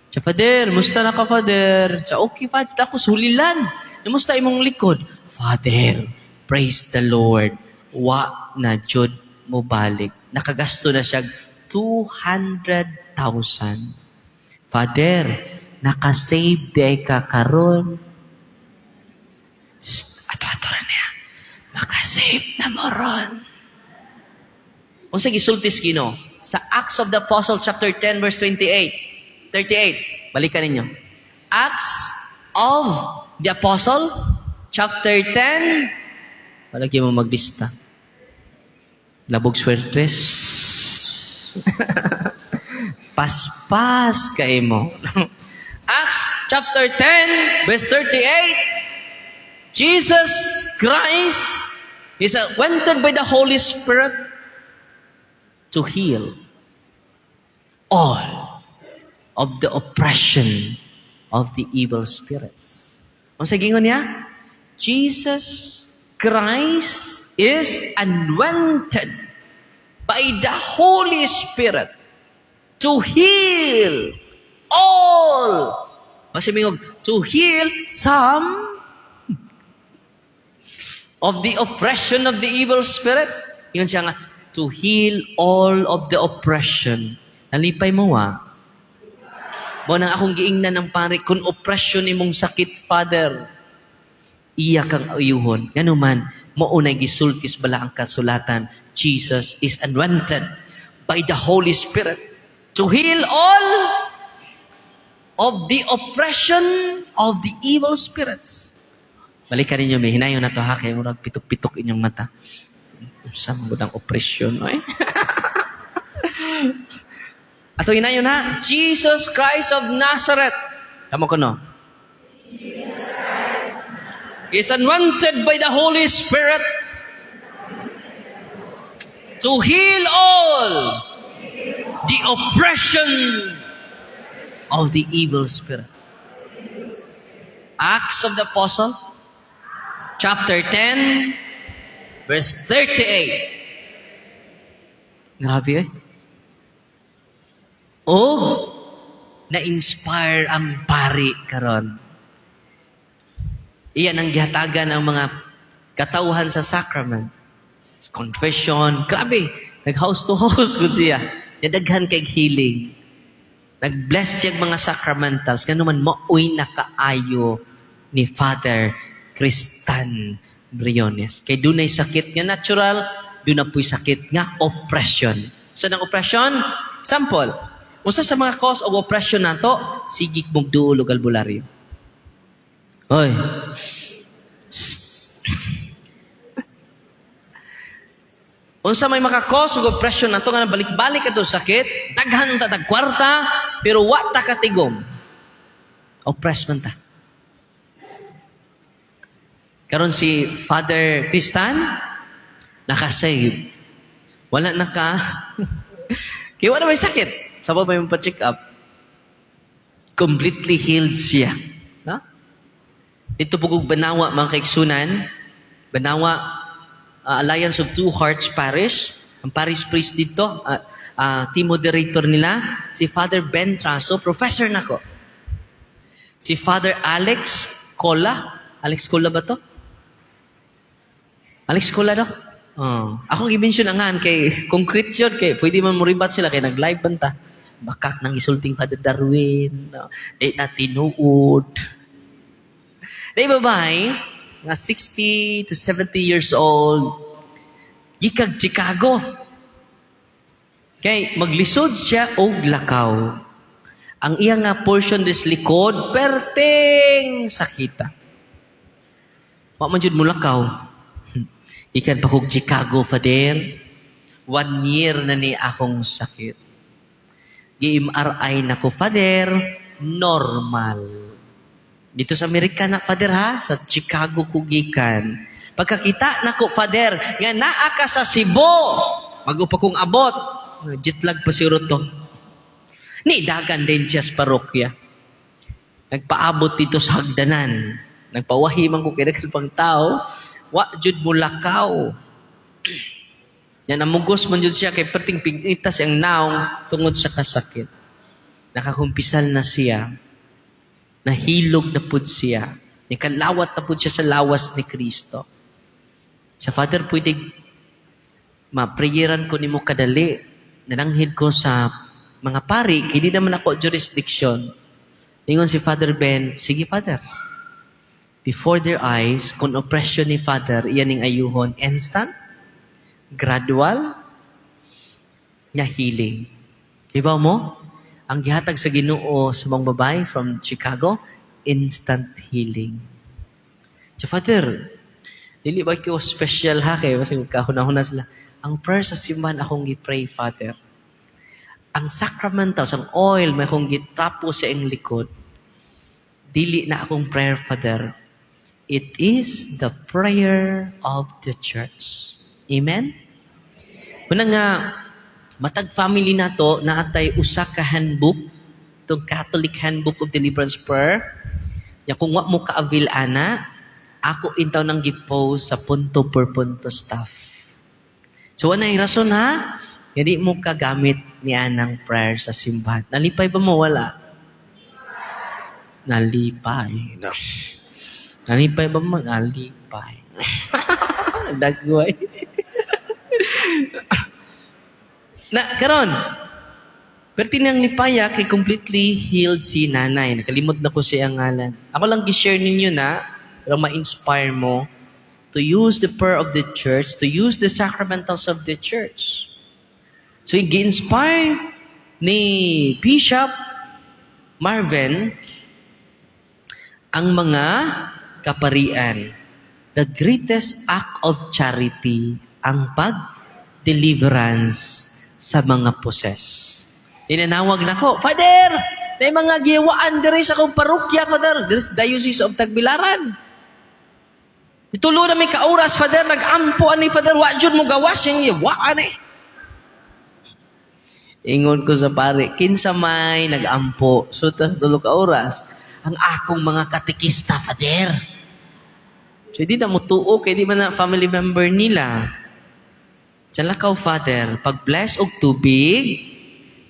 Siya, "Father, musta na ka, Father?" Siya, "Okay, Father, ako hulilan. Musta imong likod?" "Father, praise the Lord. Wa na jud mo balik." Nakagasto na siya 200,000. "Father, nakasave day ka karon." Shh, ato-ato ra niya. Makasave na mo ron. Unsa gisulti sa Ginoo? Sa Acts of the Apostle chapter 10 verse 28, 38. Balikan ninyo. Acts of the Apostle chapter 10. Palagi mo maglista. Labog swertres. Paspas kay mo. Acts chapter 10 verse 38. Jesus Christ is anointed by the Holy Spirit to heal all of the oppression of the evil spirits. Ang sa gingon niya, Jesus Christ is anointed by the Holy Spirit to heal all. Kasi mingog, to heal some of the oppression of the evil spirit. Ingon siya nga, to heal all of the oppression. Nalipay mo, wa? Mao nang akong giingnan ng pari, kung oppression imong sakit, Father, iya kang ayuhon. Ngano man, mao nay gisulti sa balaang kasulatan, Jesus is anointed by the Holy Spirit to heal all of the oppression of the evil spirits. Balikan ninyo, may hinayon na to ha, kay murag pitok-pitok inyong mata. Unsa man gud ang oppression, oy? Ato hinayon na, Jesus Christ of Nazareth. Kamo kuno? Is anointed by the Holy Spirit to heal all the oppression of the evil spirit. Acts of the Apostle, chapter 10, verse 38. Grabe eh. Og na-inspire ang pari karon. Iyan ang gihatagan ang mga katawhan sa sacrament. Confession. Grabe. Nag-house to house gud siya. Nadaghan kay healing. Nag-bless siya mga sacramentals. Ngano man maoy nakaayo ni Father Tristan Briones. Kay dunay sakit nga natural, duna po'y sakit nga oppression. Sa nang oppression? Sample. Usa sa mga cause of oppression nato, sige mong duol og albularyo. Hoy. Shh. Unsa may maka-cause og oppression nato nga balik-balik ato sakit, daghan ta tag kwarta, pero wa ta katigom. Oppressed man ta. Karon si Father Tristan naka-save. Wala na ka. Kaya wala may sakit. Sa ba may pa-check up. Completely healed siya. No? Dito pugog Banawa, mga kaigsunan. Banawa, Alliance of Two Hearts Parish. Ang parish priest dito, team moderator nila, si Father Ben Traso, professor nako. Si Father Alex Cola. Alex Cola ba to? Alex Cola daw? Oh. Akong i-mention ang kay concrete yun, kay pwede man mo-rebut sila kay nag-live banta. Bakak nang isulting Father Darwin, no? Di na tinuod. Di babae, nga 60 to 70 years old, gikag Chicago. Kay maglisod siya og lakaw. Ang iya nga portion des likod, perting sakita. Wa man jud mo lakaw. Ikan pa kog Chicago, Father. One year na ni akong sakit. Gi-MRI na ko, Father, normal. Dito sa Amerika na, Father, ha? Sa Chicago ko gikan. Pagkakita na ko, Father, nga naa ka sa Cebu, bago pa kong abot, jetlag pa siguro to. Ni dagan din siya sa parokya. Nagpaabot dito sa hagdanan. Nagpawahi man ko kay daghan pang tao. Wa jud mo lakaw. Yan namugos man jud siya kay perting pig-itas ang naong tungod sa kasakit. Nakakumpisal na siya. Nahilog na pud siya. Nikalawat na pud siya sa lawas ni Kristo. Sa Father, pwede ma-prayeran ko nimo kadali. Nananghid ko sa mga pari, kay di naman ako jurisdiction. Ingon si Father Ben, "Sige, Father." Before their eyes, kung oppression ni Father, iyan ning ayuhon, instant, gradual, nga healing. Iba mo? Ang gihatag sa Ginoo sa mga babae from Chicago, instant healing. So, Father, dili ba ko special ha kay kasi kahuna-huna sila. Ang prayer sa simbahan akong gi-pray, Father. Ang sacramentals, ang oil, may akong gitapo sa iyang likod. Dili na akong prayer, Father. It is the prayer of the church. Amen? Muna nga, matag family nato naatay usa ka handbook, itong Catholic Handbook of Deliverance Prayer. Ya kung wa mo ka-avail ana, Ako intaw nang gipost sa punto per punto staff. So, ano yung rason ha? Hindi mo kagamit ni anang prayer sa simbahan. Nalipay ba mo? Wala. Nalipay. No. Nalipay ba mo? Nalipay. Dagway. Na, karon, pero tinang lipaya kay completely healed si nanay. Nakalimot na ko siya ang ngalan. Ako lang gi-share ninyo na pero ma-inspire mo to use the prayer of the church, to use the sacramentals of the church. So, gi-inspire ni Bishop Marvin ang mga kaparian. The greatest act of charity ang pag-deliverance sa mga possess. Tinanawag na ko, "Father, may mga giwaan diri sa akong parokya, Father, diri sa Diocese of Tagbilaran. Tulo na may kauras, Father, nag-ampo ani, Father, wa jud mo gawas yung giwaan eh." Ingon ko sa pare, "Kinsa may nag-ampo? So, tas 3 ka oras." "Ang akong mga katekista, Father." So, hindi na mo tuo, kay di man na family member nila. Sa lakaw, Father, pag-bless og tubig,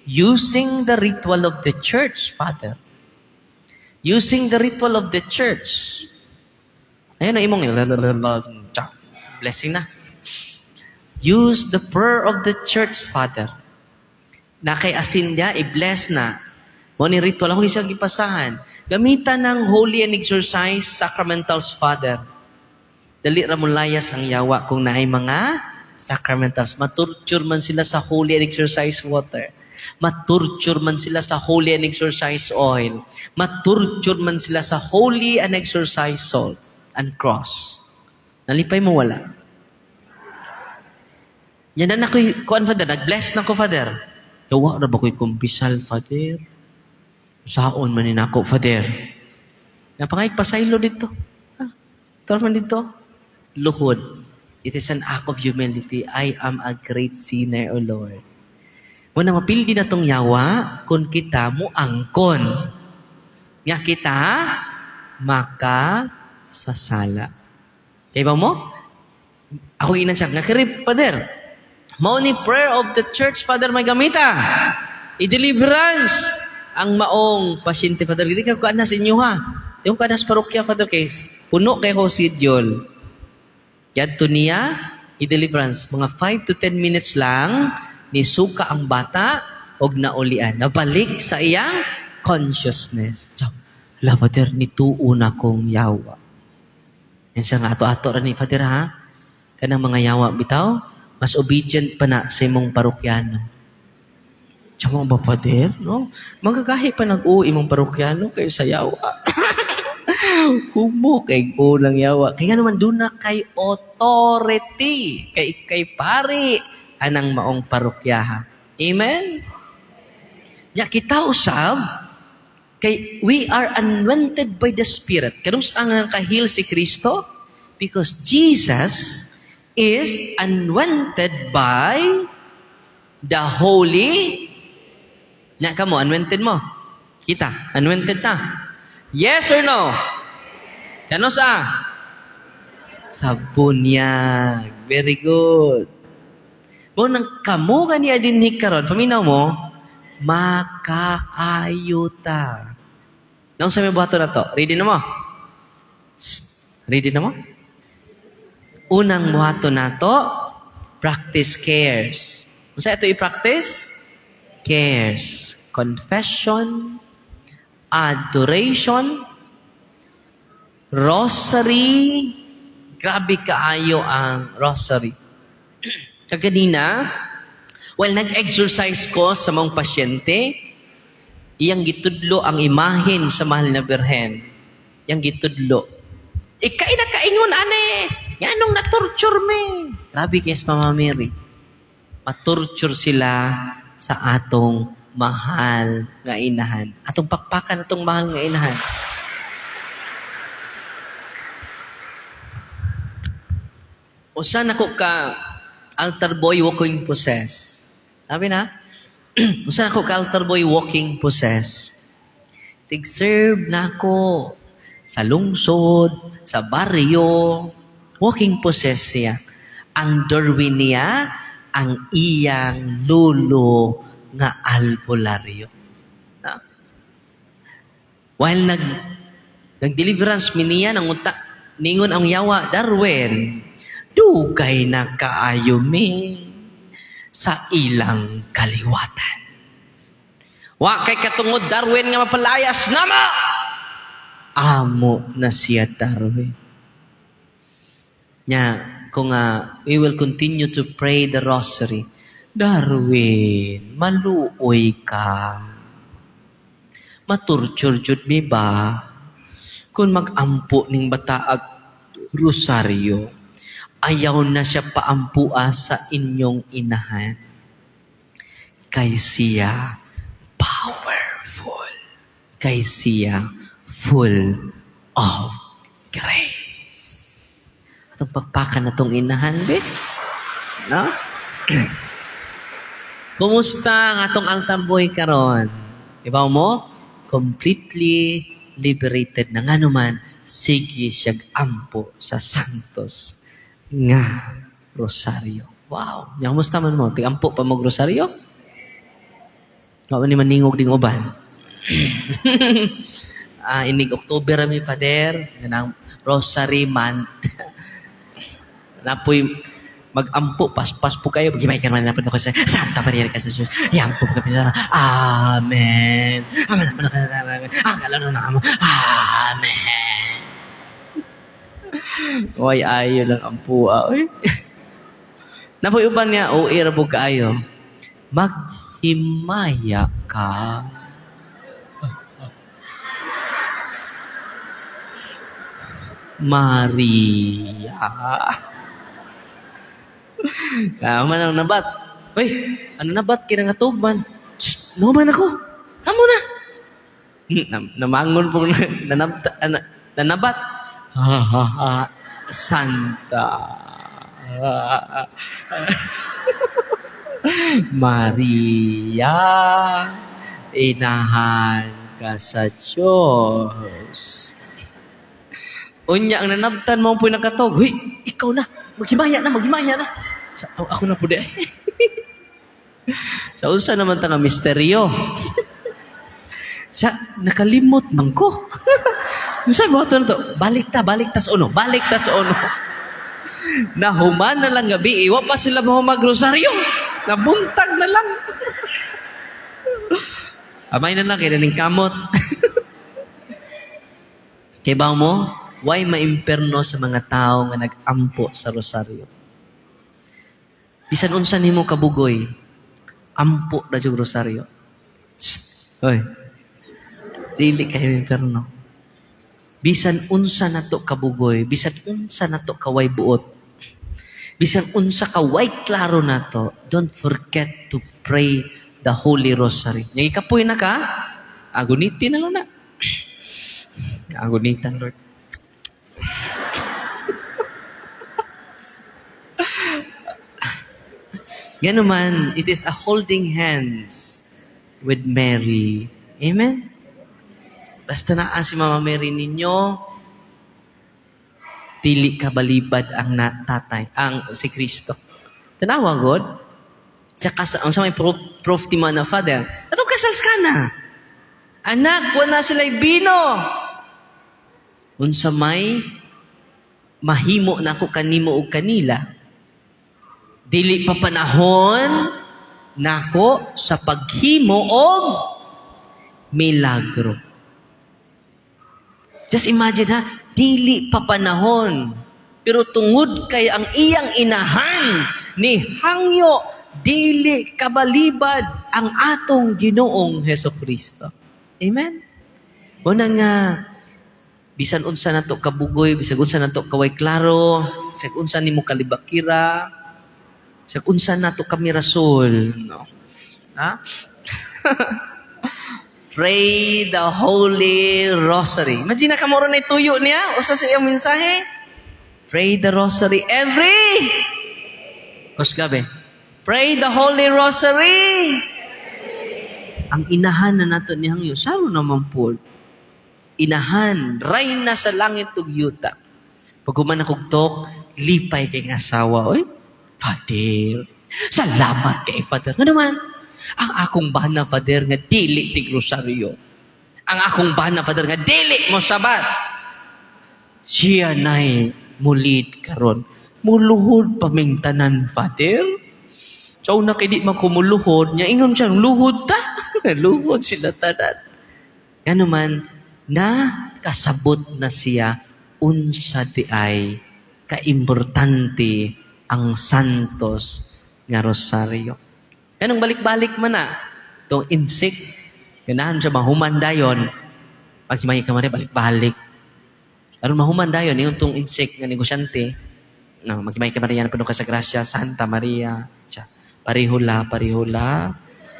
using the ritual of the church, Father. Using the ritual of the church. Ayun ang imong blessing na. Use the prayer of the church, Father. Na kay asin niya, i-bless na. Mo ni ritual ako isang gipasahan. Gamitan ng holy and exorcise sacramentals, Father. Dali ra mo layas ang yawa kung naay mga sacramentals. Matorture man sila sa holy and exorcise water. Matorture man sila sa holy and exorcise oil. Matorture man sila sa holy and exorcise salt and cross. Nalipay mo wala? Yan na nakoy kuan, Father, nag-bless na ko, Father. Yawa ra ba ko'y kumpisal, Father? Saon man ni nako, Father? Napangay pasaylo dito. Ha? Tara man dito. Luhod. It is an act of humility. I am a great sinner, O Lord. Muna mapildi na tong yawa kung kita mo angkon. Nga kita maka sa sala. Kay ba mo? Ako ina siya, nga kiri, Father. Mao ni prayer of the church, Father, may gamita. I-deliverance ang maong pasyente, Father. Dili ka kuan na sa inyo ha. Yung kuan sa parokya, Father, kay puno kay ko schedule. Yadto niya, i-deliverance. Mga 5 to 10 minutes lang, nisuka ang bata, og naulian. Nabalik sa iyang consciousness. "La, Father, nituo na kong yawa." Yan siya nga, ato-ato ra ni Father ha. Kanang mga yawa bitaw, mas obedient pa na sa imong parokyano. Siya mo ba, Father? No? Magagahi pa nag-uwi imong parokyano kayo sa yawa. Humo kay lang yawa. Kaya naman doon na kay authority. Kay pari anang maong parokyaha. Amen? Ya kita usab kay we are anointed by the Spirit. Kanus ang kahil si Kristo? Because Jesus is anointed by the Holy. Na kamo, anointed mo. Kita, anointed ta. Yes or no? Kano sa? Sa bunyag. Very good. Mo nang kamo gani din karon, paminaw mo, makaayo ta. Nang sa may buhaton na to? Ready na mo? Shh. Ready na mo? Unang buhaton nato, practice cares. Unsa ito i-practice? Cares. Confession, adoration, rosary. Grabe kaayo ang rosary. Kaganina, well, nag-exercise ko sa mga pasyente, iyang gitudlo ang imahen sa mahal na Birhen. Iyang gitudlo. Ikay na kaingon ane, nganong na-torture me. Grabe kay Mama Mary. Matorture sila sa atong mahal nga inahan. Atong pakpakan atong mahal nga inahan. Usa nako ka altar boy walking possess. Sabi na, usa nako ka altar boy walking possess. Tig-serve na ako Sa lungsod, sa baryo, walking possessed siya. Ang Darwin niya, ang iyang lolo nga albularyo. Na? While nag-deliverance mi niya, nanguta, ningon ang yawa, "Darwin, dugay na kaayo mi sa ilang kaliwatan. Wa kay katungod, Darwin, nga mapalayas namo." Amo na siya, Darwin. Nya, kung we will continue to pray the rosary, Darwin, maluoy ka. Matorture jud mi ba? Kung mag-ampo ning bataag rosaryo, ayaw na siya paampua sa inyong inahan. Kay siya powerful. Kay siya full of grace. Atong pakpakan na tong inahan, be. No? Kumusta ang atong altar boy karon? Ibaw mo? Completely liberated na, nga naman sige siya ampo sa Santos nga Rosaryo. Wow. Nya kumusta man mo? Tigampo pa mo rosaryo? Wa man ni maningog ding uban. Ah, inig October mi, Father, kanang Rosary Month. Napoy magampo, paspas po kayo. Gimay ka naman na po sa Santa Maria de Jesus. Yampo po kami sa Amen. Amen. Amen. Amen. Amen. Amen. Way ayo lang ang puwa. Oy. Napoy uban niya, o ra po kaayo. Maghimaya ka. Maria. Ah, man ang nabat. Uy, ano nabat kina nga tugman? Shh, no man ako. Kamo na. Namangon po nanabta, nanabat. Ha ha ha. Santa Maria, inahan ka sa Diyos. Unya ang nanabtan mo po nakatog. Huy, ikaw na. Maghimaya na, maghimaya na. Sa, oh, ako na po di. Sa unsa naman ta nga misteryo? Sa nakalimot man ko. Unsa mo to to? Balik ta, balik ta sa uno, balik ta sa uno. Nahuman na lang gabi, iwa pa sila mo magrosaryo. Nabuntag na lang. Amay na lang kay ning kamot. Kay ba mo, why maimperno sa mga tao nga nag-ampo sa rosaryo? Bisan unsa nimo kabugoy, ampo na jud rosaryo. Shh! Hoy. Dili kayo imperno. Bisan unsa nato kabugoy, bisan unsa nato kaway buot, bisan unsa ka way klaro nato, don't forget to pray the Holy Rosary. Nya ikapoy na ka, agunitin na lang na. Agunitan, Lord. Gano'n man, it is a holding hands with Mary. Amen? Basta naa si Mama Mary ninyo, dili ka balibad ang na, tatay, ang si Kristo. Tanawa, God. Sa ang sa may proof, proof ti man na Father, ato kasal ka na. Anak, wala sila'y bino. Unsa may mahimo nako kanimo og kanila. Dili pa panahon nako sa paghimo og milagro. Just imagine ha, dili pa panahon. Pero tungod kay ang iyang inahan ni hangyo, dili kabalibad ang atong Ginoong Heso Kristo. Amen? Una nga, bisan unsa nato kabugoy, bisan unsa nato kaway klaro, bisan unsa nimo kalibakira, bisan unsa nato kamirasol, no? Ha? Pray the Holy Rosary. Imagine na kamuro na tuyo niya, usa sa iyang mensahe. Pray the Rosary every Kusgabe. Pray the Holy Rosary. Ang inahan na nato ni hangyo, saro naman po. Inahan, rayna sa langit ug yuta. Pag human akong talk, lipay kay nga asawa, "Oy, Father, salamat kay Father." Nga naman, "Ang akong bana, Father, nga dili tig rosaryo. Ang akong bana, Father, nga dili mo sabat. Siya na'y mulid karon. Muluhod paming tanan, Father." Sa una kay di man kumuluhod, nya ingon siya, "Luhod ta." Luhod sila tanan. Nga naman, na kasabot na siya unsa di ay kaimportante ang Santos nga Rosaryo. Kanang balik-balik man na, itong insect, ganahan siya mahuman dayon, pag ka man, balik-balik. Aron mahuman dayon, yung tong insect nga negosyante, no, "Maghimay ka Maria, puno ka sa grasya, Santa Maria," siya, "Parihula, parihula,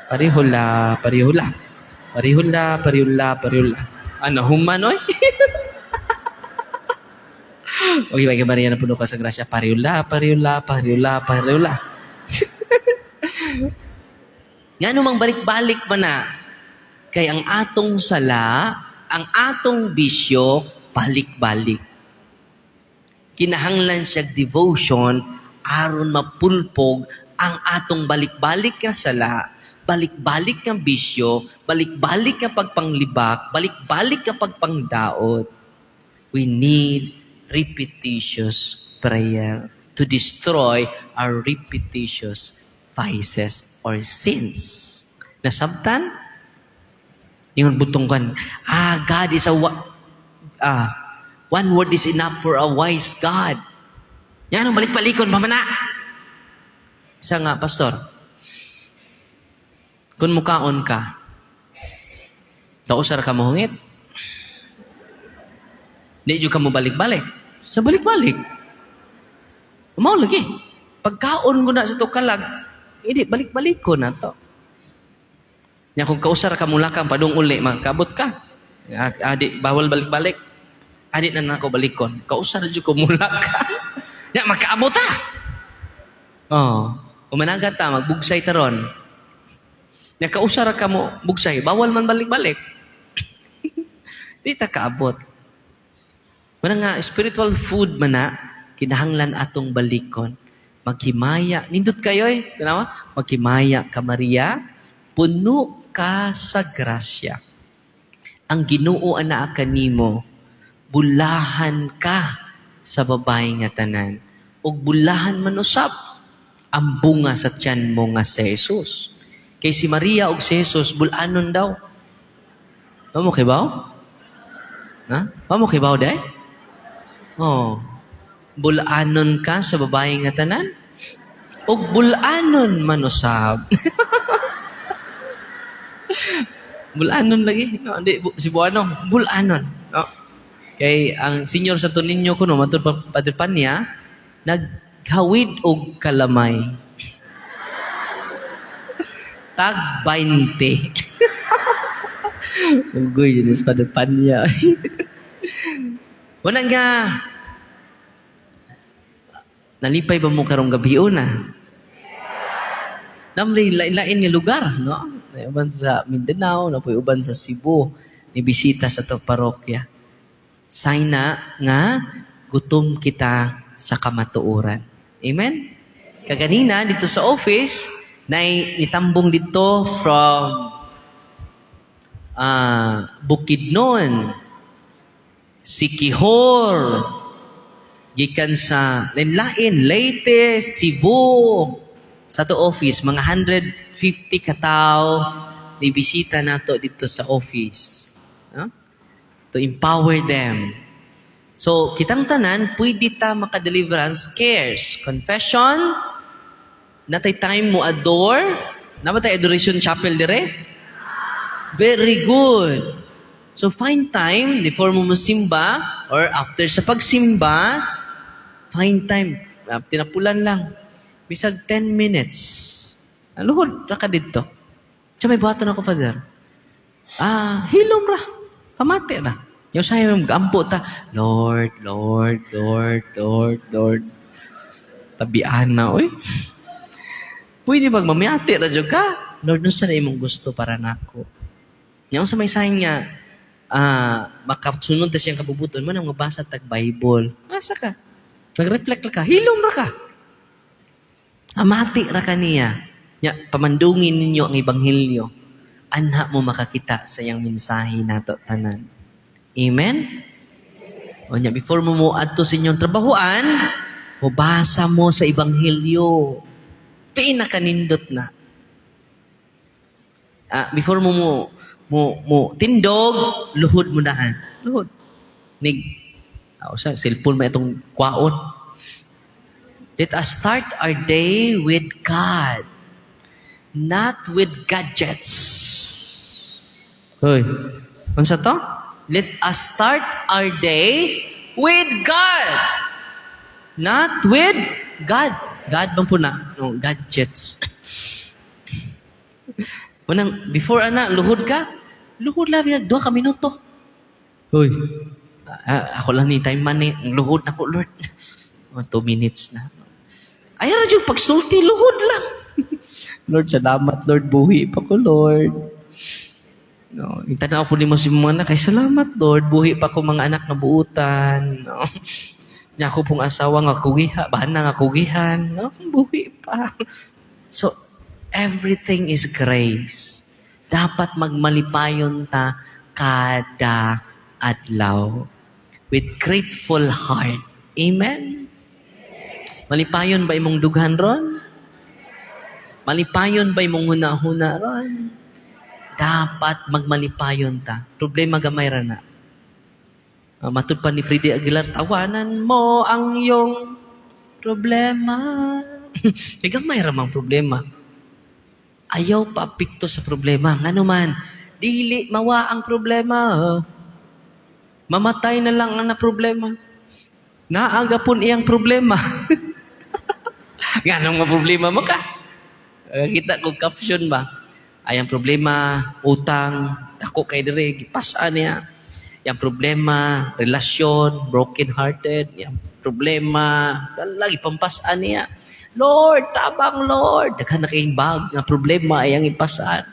parihula, parihula, parihula, parihula, parihula." Ano, human, oy? "Maghimay ka Maria, puno ka sa grasya, parihula, parihula, parihula, parihula." Nga namang balik-balik pa na, kay ang atong sala, ang atong bisyo, balik-balik. Kinahanglan siya devotion aron mapulpog ang atong balik-balik nga sala, balik-balik nga bisyo, balik-balik nga pagpanglibak, balik-balik nga pagpangdaot. We need repetitious prayer to destroy our repetitious vices or sins. Nasabtan? Yung butong kan, God is a, one word is enough for a wise God. Yan ang balik-balikon, pamana. Isa nga, "Pastor, kung mukaon ka, kausar ka mohungit? Di jud ka mo balik-balik." Sa balik-balik. Mao lagi. Pagkaon ko na sa tukalag, hindi, balik-balik ko na to. Nya kung kausar ka mulakang padung uli, magkabot ka. Adi, bawal balik-balik. Adi na nako balikon. Kausar jud ko mulakang. Nya magkaabot ta. Oh, umanagat ta, magbugsay taron. Nya kausar ka mo bugsay, bawal man balik-balik. Di ta kaabot. Muna nga spiritual food man na kinahanglan atong balikon. Maghimaya, nindot kayo eh. Tanawa? "Maghimaya ka Maria, puno ka sa grasya. Ang Ginoo anaa kanimo, bulahan ka sa babae nga tanan. Ug bulahan man usab ang bunga sa tiyan mo nga si Jesus." Kay si Maria ug si Jesus bulanon daw. Wa mo kibaw? Ha? Wa mo kibaw day? Oh. Bulanon ka sa babae nga tanan? Ug bulanon man usab. Bulanon lagi. No, di Cebuano, bulanon. No? Kay ang Senior Santo Niño kuno matud pa Padre Panya naghawid og kalamay. Tag 20. Ugoy yun is Padre Panya. Wala nga nalipay ba mo karong gabi una? Namli lain-lain nga lugar, no? Naay uban sa Mindanao, napoy uban sa Cebu, ni bisita sa to parokya. Sign na nga gutom kita sa kamatuoran. Amen? Kaganina dito sa office, nay nitambong dito from Bukidnon, Siquijor, gikan sa lain-lain, Leyte, Cebu, sa to office, mga 150 katao ni bisita nato dito sa office. No? To empower them. So, kitang tanan, pwede ta maka-deliverance cares. Confession, natay time mo adore, naa ba tay adoration chapel dire? Very good. So, find time before mo musimba or after sa pagsimba, find time. Tinapulan lang. Bisag 10 minutes. Luhod, ra ka dito. "Siya may buhaton ako, Father." Hilom ra. Pamati ra. Yung sayo mag-ampo ta, "Lord, Lord, Lord, Lord, Lord." Tabian na, oy. Pwede bag mamiyati ra jud ka? "Lord, unsa na imong gusto para nako?" Nya unsa may sign nga Makasunod ta siyang kabubuton mo nang mabasa tag Bible. Asa ka? Nag-reflect ka, hilom ra ka. Amati ra ka niya. Nya, pamandungin ninyo ang ebanghelyo. Anha mo makakita sa iyang mensahe nato tanan. Amen? O nya, before mo mo adto sa inyong trabahuan, mobasa mo sa ebanghelyo. Pinakanindot na. Before mo tindog, luhod mo daan. Luhod. Nig, sa cellphone mo itong kwaon. Let us start our day with God, not with gadgets. Hoy, unsa to? Let us start our day with God, not with God. God bang po na? No, gadgets. Unang, before ana, luhod ka? Luhod lang yan, 2 ka minuto. Hoy, ako lang ni time man eh. Luhod na ko, Lord. Oh, 2 minutes na. Ay, ra jud pagsulti, luhod lang. Lord, salamat, Lord, buhi pa ko, Lord. No, itanaw po nimo si mga anak, kay salamat, Lord, buhi pa ko mga anak nga buutan. No. Nya ako pong asawa nga kugiha, bana nga kugihan, no, buhi pa. So, everything is grace. Dapat magmalipayon ta kada adlaw with grateful heart. Amen? Malipayon ba imong dughan ron? Malipayon ba imong huna-huna ron? Dapat magmalipayon ta. Problema gamay ra na. Matud pa ni Freddie Aguilar, "Tawanan mo ang iyong problema." Kay gamay ra mang problema. Ayaw pa apekto sa problema. Ngano man, dili mawa ang problema. Mamatay na lang ang na problema. Naa gapon iyang problema. Nganong nga problema mo ka? Kita ko caption ba? Ay, ang problema, utang, ako kay dire, gipasaan niya. Yang problema, relasyon, broken hearted, yang problema, lagi pampasaan niya. Lord, tabang Lord. Daghan na kayong bag nga problema ay ang ipasaan.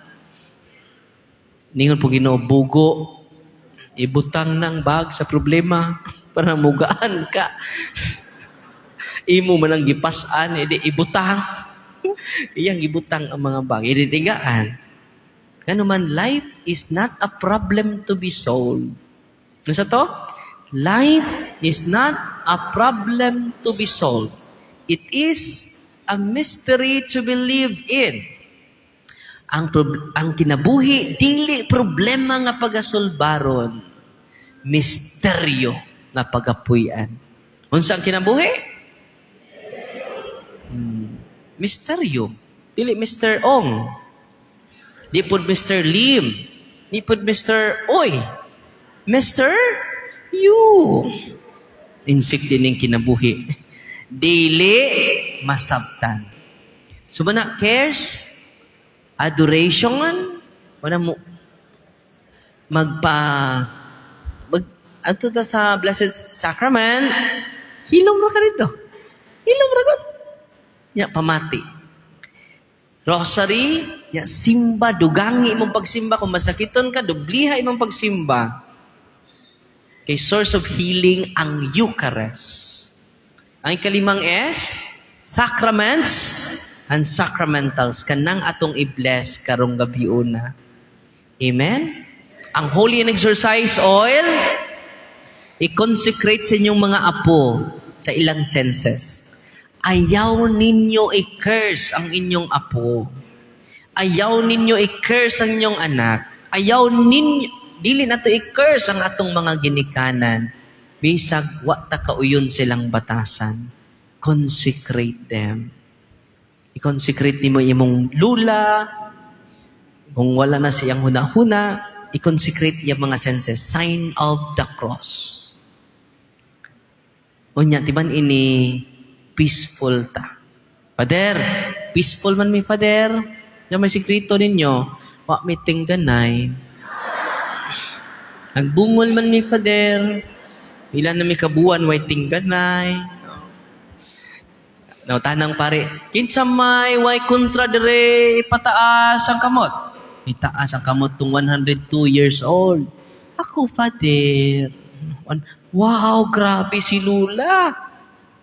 Ningon po Ginoo, "Bugo, ibutang ng bag sa problema para mugaan ka." Imo man ang gipasan, edi ibutang. Iyang ibutang ang mga bag, edi tigaan. Ngano man, life is not a problem to be solved. Ano sa to? Life is not a problem to be solved. It is a mystery to be lived in. Ang kinabuhi, dili problema nga pagasolbaron. Misteryo nga pagapuy-an. Unsa ang kinabuhi? Misteryo. Dili Mr. Ong. Di pod Mr. Lim. Di pod Mr. Oy. Mr. You. Insik din yung kinabuhi. Dili masabtan. So na cares, adoration, wala mo magpa mag ato ta sa Blessed Sacrament, hilom ra ka dito. Hilom ra gud. Nya pamati. Rosary, nya simba, dugangi imong pagsimba. Kung masakiton ka, dubliha imong pagsimba. Kay source of healing ang Eucharist. Ang ikalimang S, sacraments and sacramentals. Kanang atong i-bless karong gabi una. Amen? Ang holy and exorcised oil, i-consecrate sa inyong mga apo sa ilang senses. Ayaw ninyo i-curse ang inyong apo. Ayaw ninyo i-curse ang inyong anak. Ayaw ninyo, dili na to i-curse ang atong mga ginikanan. Bisag wa ta kauyon silang batasan. Consecrate them. I-consecrate nimo imong lula. Kung wala na siyang huna-huna, i-consecrate iyang mga senses. Sign of the cross. Unya, timan ini, peaceful ta. Father, peaceful man mi, Father. Yan may sikreto ninyo. Wa mi tingganay. Nagbungol man mi, Father. Ilan na mi kabuan, way tingganay. No, tanang pare, "Kinsa may way kontra dire, ipataas ang kamot." Itaas ang kamot tung 102 years old. Ako, Father. Wow, grabe si Lula.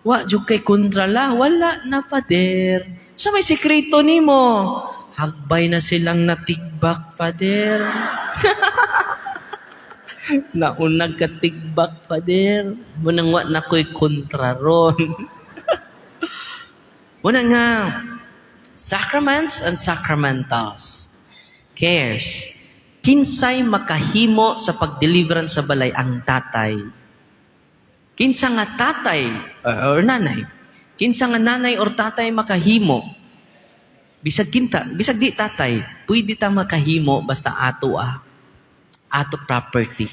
Wa jud kay kontrala. Wala na, Father. Sa may sekreto nimo? Hagbay na silang natigbak, Father. Naunag katigbak, Father. Munang wa na ko'y kontra ron. Muna nga, sacraments and sacramentals. Cares. Kinsay makahimo sa pag-deliverance sa balay? Ang tatay. Kinsa nga tatay or nanay? Kinsa nga nanay or tatay makahimo? Bisag kinta, bisag di tatay, pwede ta makahimo basta ato ah. Ato property.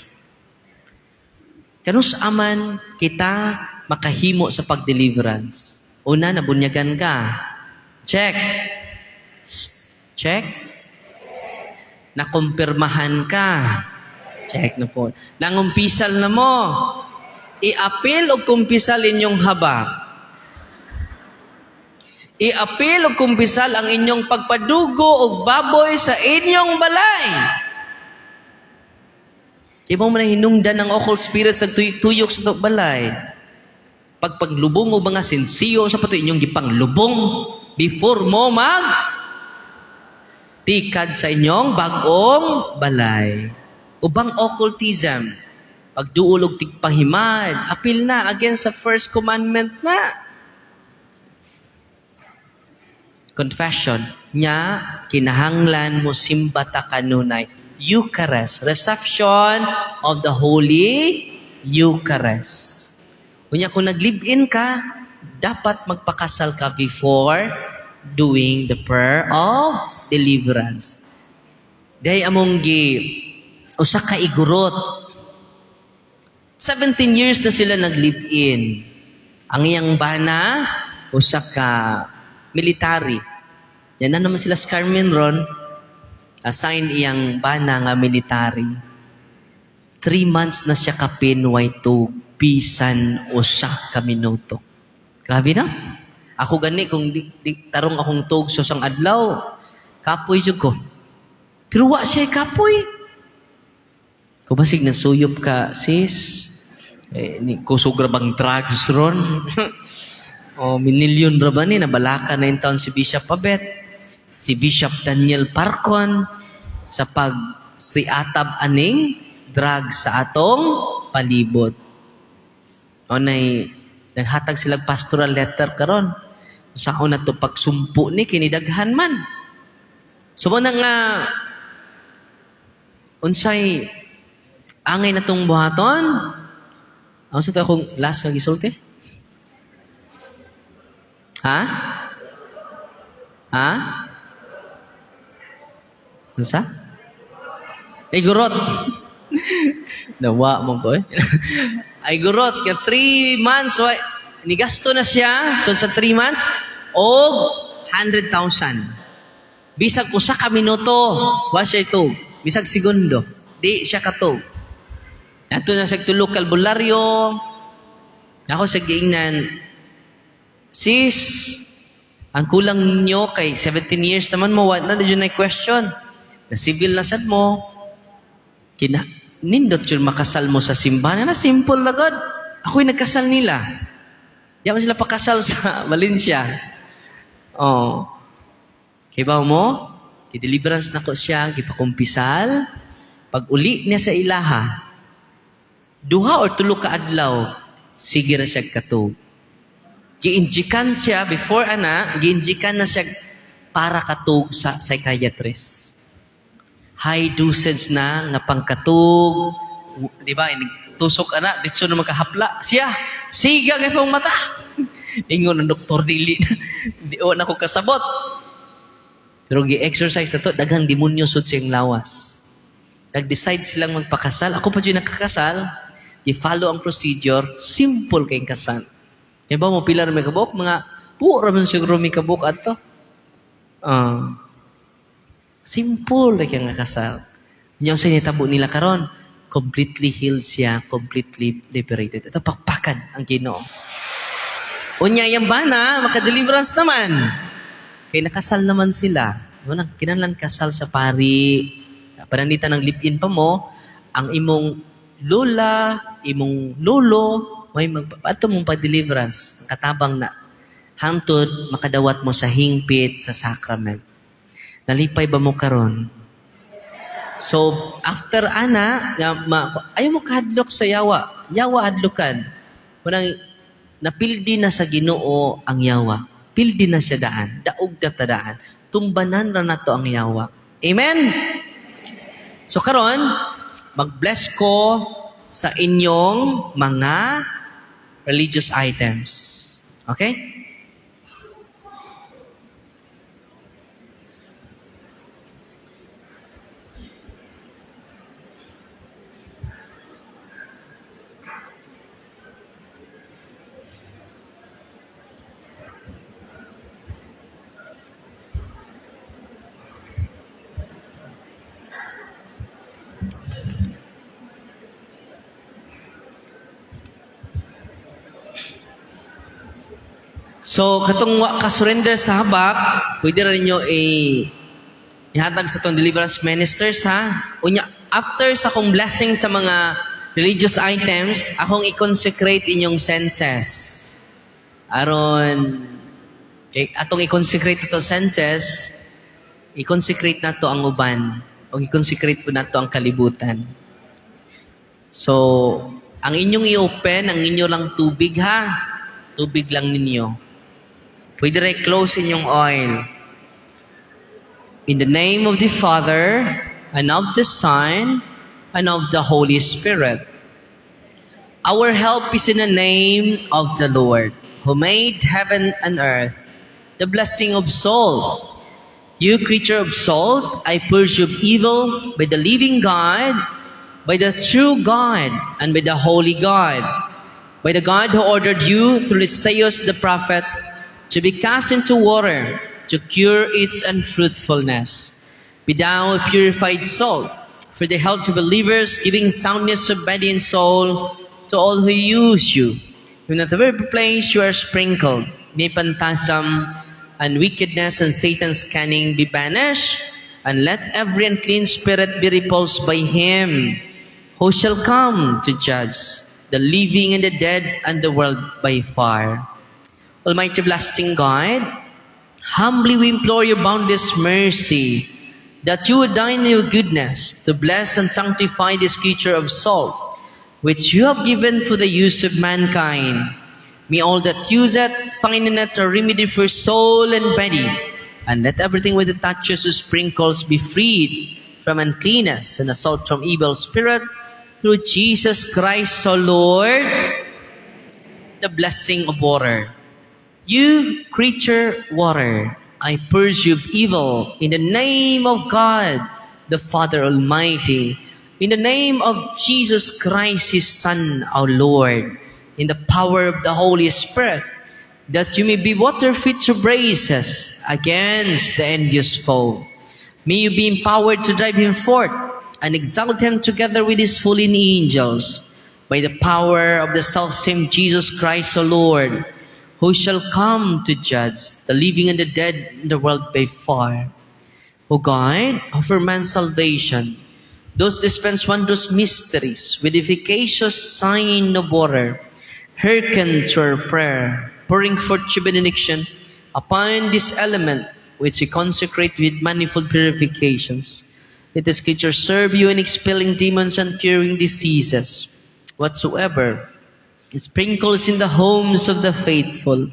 Kanus aman kita makahimo sa pag-deliverance? Una, nabunyagan ka. Check. Check. Nakumpirmahan ka. Check na po. Nangumpisal na mo. I-apil o kumpisal inyong habak. I-apil o kumpisal ang inyong pagpadugo og baboy sa inyong balay. Kaya mo man hinungdan ng occult spirits nagtuyok sa balay. Pagpaglubong o mga sensiyo sa pato inyong gipanglubong before mo mag tikad sa inyong bagong balay. Ubang occultism, pagduol og tigpahimad, apil na against sa first commandment na. Confession, nya kinahanglan mo simba ta kanunay. Eucharist, reception of the Holy Eucharist. Unya kung nag-live-in ka, dapat magpakasal ka before doing the prayer of deliverance. Dahil among gi usa ka igurot. 17 years na sila nag-live-in. Ang iyang bana, usa ka military. Yan na naman sila sa Carmen ron. Assign iyang bana nga military. 3 months na siya kapin way tug bisan usa ka minuto. Grabe na. Ako gani kung di tarong akong tug sa usang adlaw, kapoy jud ko. Pero wa siya kapoy. Kung basig nasuyop ka, sis, eh, ni, kusog ra bang drugs ron? O, minilyon ra ba ni, nabalaka na yung taon si Bishop Pabet, si Bishop Daniel Parcon, sa pag siatab aning drugs sa atong palibot. O nay, naghatag sila pastoral letter karon. Sa na to pagsumpo ni kinidaghan man. So mo na nga unsay angay na tong buhaton? Ang sa to akong last nga gisulti? Ha? Ha? Unsa? Ay gurot. Nawa mo ko eh. Ay gurot nga 3 months wa nigasto na siya, so sa 3 months og 100,000. Bisag usa ka minuto wa siya itug. Bisag segundo, di siya katug. Ato na sa tulok albularyo. Ako sa giingnan, sis, ang kulang nyo kay 17 years naman mo, wa na na question. Na civil na sad mo, kina, nindot yun makasal mo sa simbahan. Na simple na God. Ako'y nagkasal nila. Yaman sila pakasal sa Valencia. Oh. Kay ba mo? Ki-deliverance na ko siya, gipakumpisal. Pag uli niya sa ilaha, 2 or 3 ka adlaw, sige ra siya katug. Giinjikan siya before ana, giinjikan na siya para katug sa psychiatrist. High dosage na nga pangkatug, di ba? Tusok ana, ditso na makahapla siya. Siga kay pong mata. Ingon ang doktor, dili na. Di o na ko kasabot. Pero gi-exorcise na to, daghang demonyo sud siyang lawas. Nag-decide silang magpakasal. Ako pa dyan nakakasal. I-follow ang procedure. Simple kayong kasal. Kaya ba mo pila ra may kabuk? Mga puo ra man siguro may kabuk ato. Ah. Simple like nga kasal. Nya sa nitabo nila karon, completely healed siya, completely liberated. Ito pakpakan ang Ginoo. Unya yang bana, maka-deliverance naman. Kay nakasal naman sila. Wala kinahanglan kasal sa pari. Pananglitan ng live-in pa mo, Ang imong lola, imong lolo, may magpapato mong pag-deliverance, katabang na hangtod makadawat mo sa hingpit sa sacrament. Nalipay ba mo karon? So, after ana, nga ayaw mo kahadlok sa yawa. Yawa hadlokan. Munang napildi na sa Ginoo ang yawa. Pildi na siya daan. Daog ta daan. Tumbanan ra nato ang yawa. Amen? So karon, mag-bless ko sa inyong mga religious items. Okay? So, katong wa ka surrender sa habak, pwede ra ninyo ihatag sa tong deliverance ministers, ha. Unya, after sa akong blessing sa mga religious items, akong i-consecrate inyong senses. Aron kay atong i-consecrate ato senses, i-consecrate nato ang uban o i-consecrate po nato ang kalibutan. So, ang inyong i-open, ang inyo lang tubig, ha. Tubig lang ninyo. Pwede rin close inyong oil. In the name of the Father, and of the Son, and of the Holy Spirit. Our help is in the name of the Lord, who made heaven and earth. The blessing of salt. You creature of salt, I purge you of evil by the living God, by the true God, and by the holy God. By the God who ordered you through Esaias the prophet to be cast into water to cure its unfruitfulness. Be thou a purified salt for the health of believers, giving soundness of body and soul to all who use you. In the very place you are sprinkled, may phantasm and wickedness and Satan's cunning be banished, and let every unclean spirit be repulsed by him who shall come to judge the living and the dead and the world by fire. Almighty everlasting God, humbly we implore your boundless mercy, that you would deign your goodness to bless and sanctify this creature of salt, which you have given for the use of mankind. May all that use it find in it a remedy for soul and body, and let everything with the touches or sprinkles be freed from uncleanness and assault from evil spirit, through Jesus Christ our Lord. The blessing of water. You creature water, I purge you of evil in the name of God, the Father Almighty, in the name of Jesus Christ, His Son, our Lord, in the power of the Holy Spirit, that you may be water fit to brace us against the envious foe. May you be empowered to drive him forth and exalt him together with his fallen angels, by the power of the self-same Jesus Christ, our Lord, who shall come to judge the living and the dead in the world by fire. O God, offer man's salvation, those dispense wondrous mysteries with efficacious sign of water, hearken to our prayer, pouring forth your benediction upon this element which we consecrate with manifold purifications. Let this creature serve you in expelling demons and curing diseases. Whatsoever sprinkles in the homes of the faithful,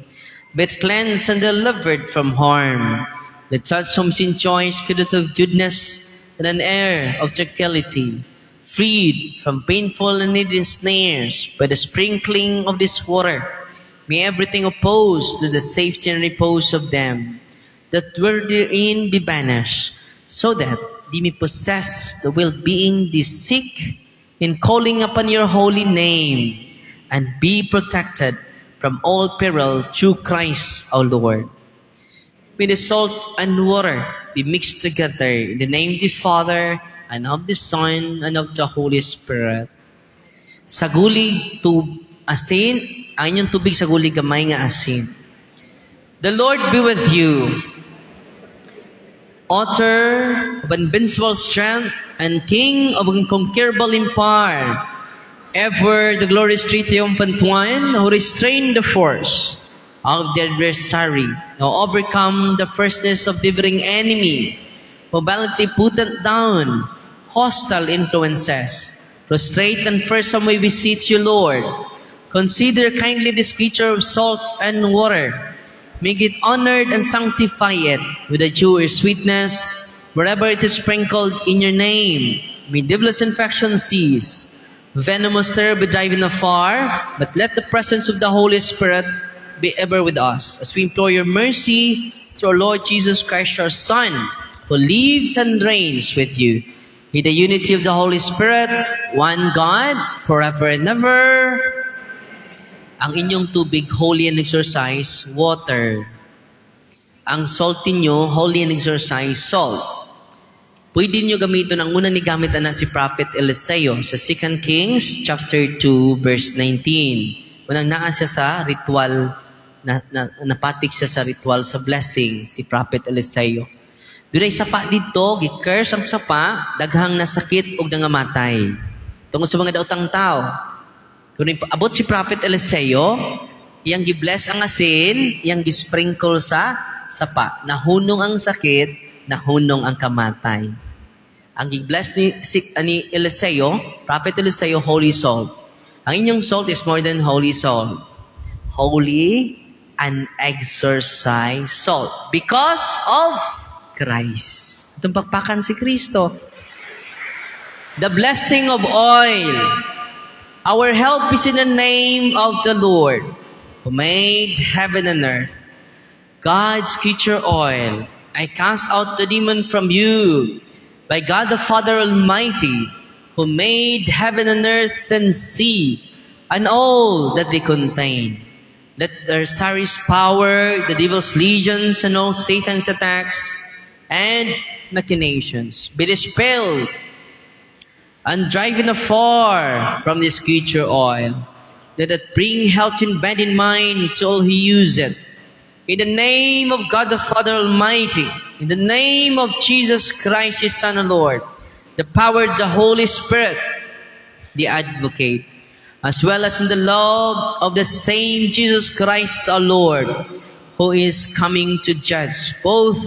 but cleansed and delivered from harm. Let such homes enjoy spirit of goodness and an air of tranquility, freed from painful and hidden snares by the sprinkling of this water. May everything opposed to the safety and repose of them that were therein be banished, so that they may possess the well-being they seek in calling upon your holy name, and be protected from all peril through Christ our Lord. May the salt and water be mixed together in the name of the Father, and of the Son, and of the Holy Spirit. Sa gulig asin, ang inyong tubig sa gulig gamay nga asin. The Lord be with you. Author of invincible strength and King of unconquerable empire, ever the glorious triumphant one who restrained the force of the adversary, who overcome the fierceness of devouring enemy, who valiantly put down hostile influences, prostrate and fearsome we beseech you, Lord. Consider kindly this creature of salt and water. Make it honored and sanctify it with a Jewish sweetness wherever it is sprinkled in your name. May devilish infection cease, venomous terror be driven afar, but let the presence of the Holy Spirit be ever with us, as we implore your mercy to our Lord Jesus Christ, your Son, who lives and reigns with you in the unity of the Holy Spirit, one God, forever and ever. Ang inyong tubig, holy and exorcised water. Ang salt ninyo, holy and exorcised salt. Pwede niyo gamiton ang una ni gamit na si Prophet Eliseo sa 2 Kings chapter 2 verse 19. Unang naa siya sa ritual na napatik siya sa ritual sa blessing si Prophet Eliseo. Dunay sapa dito, gi-curse ang sapa, daghang nasakit og nangamatay. Tungod sa mga daotang tao. Kung abot si Prophet Eliseo, iyang gi-bless ang asin, iyang gi-sprinkle sa sapa. Nahunong ang sakit, nahunong ang kamatay. Ang gi-bless ni Eliseo, Prophet Eliseo, holy salt. Ang inyong salt is more than holy salt. Holy and exorcised salt. Because of Christ. Itong pakpakan si Kristo. The blessing of oil. Our help is in the name of the Lord, who made heaven and earth. God's creature oil, I cast out the demon from you by God the Father Almighty, who made heaven and earth and sea, and all that they contain. Let the adversary's power, the devil's legions, and all Satan's attacks and machinations be dispelled and driven afar from this creature oil. Let it bring health in body and mind to all who use it. In the name of God the Father Almighty, in the name of Jesus Christ, His Son and Lord, the power of the Holy Spirit, the Advocate, as well as in the love of the same Jesus Christ our Lord, who is coming to judge both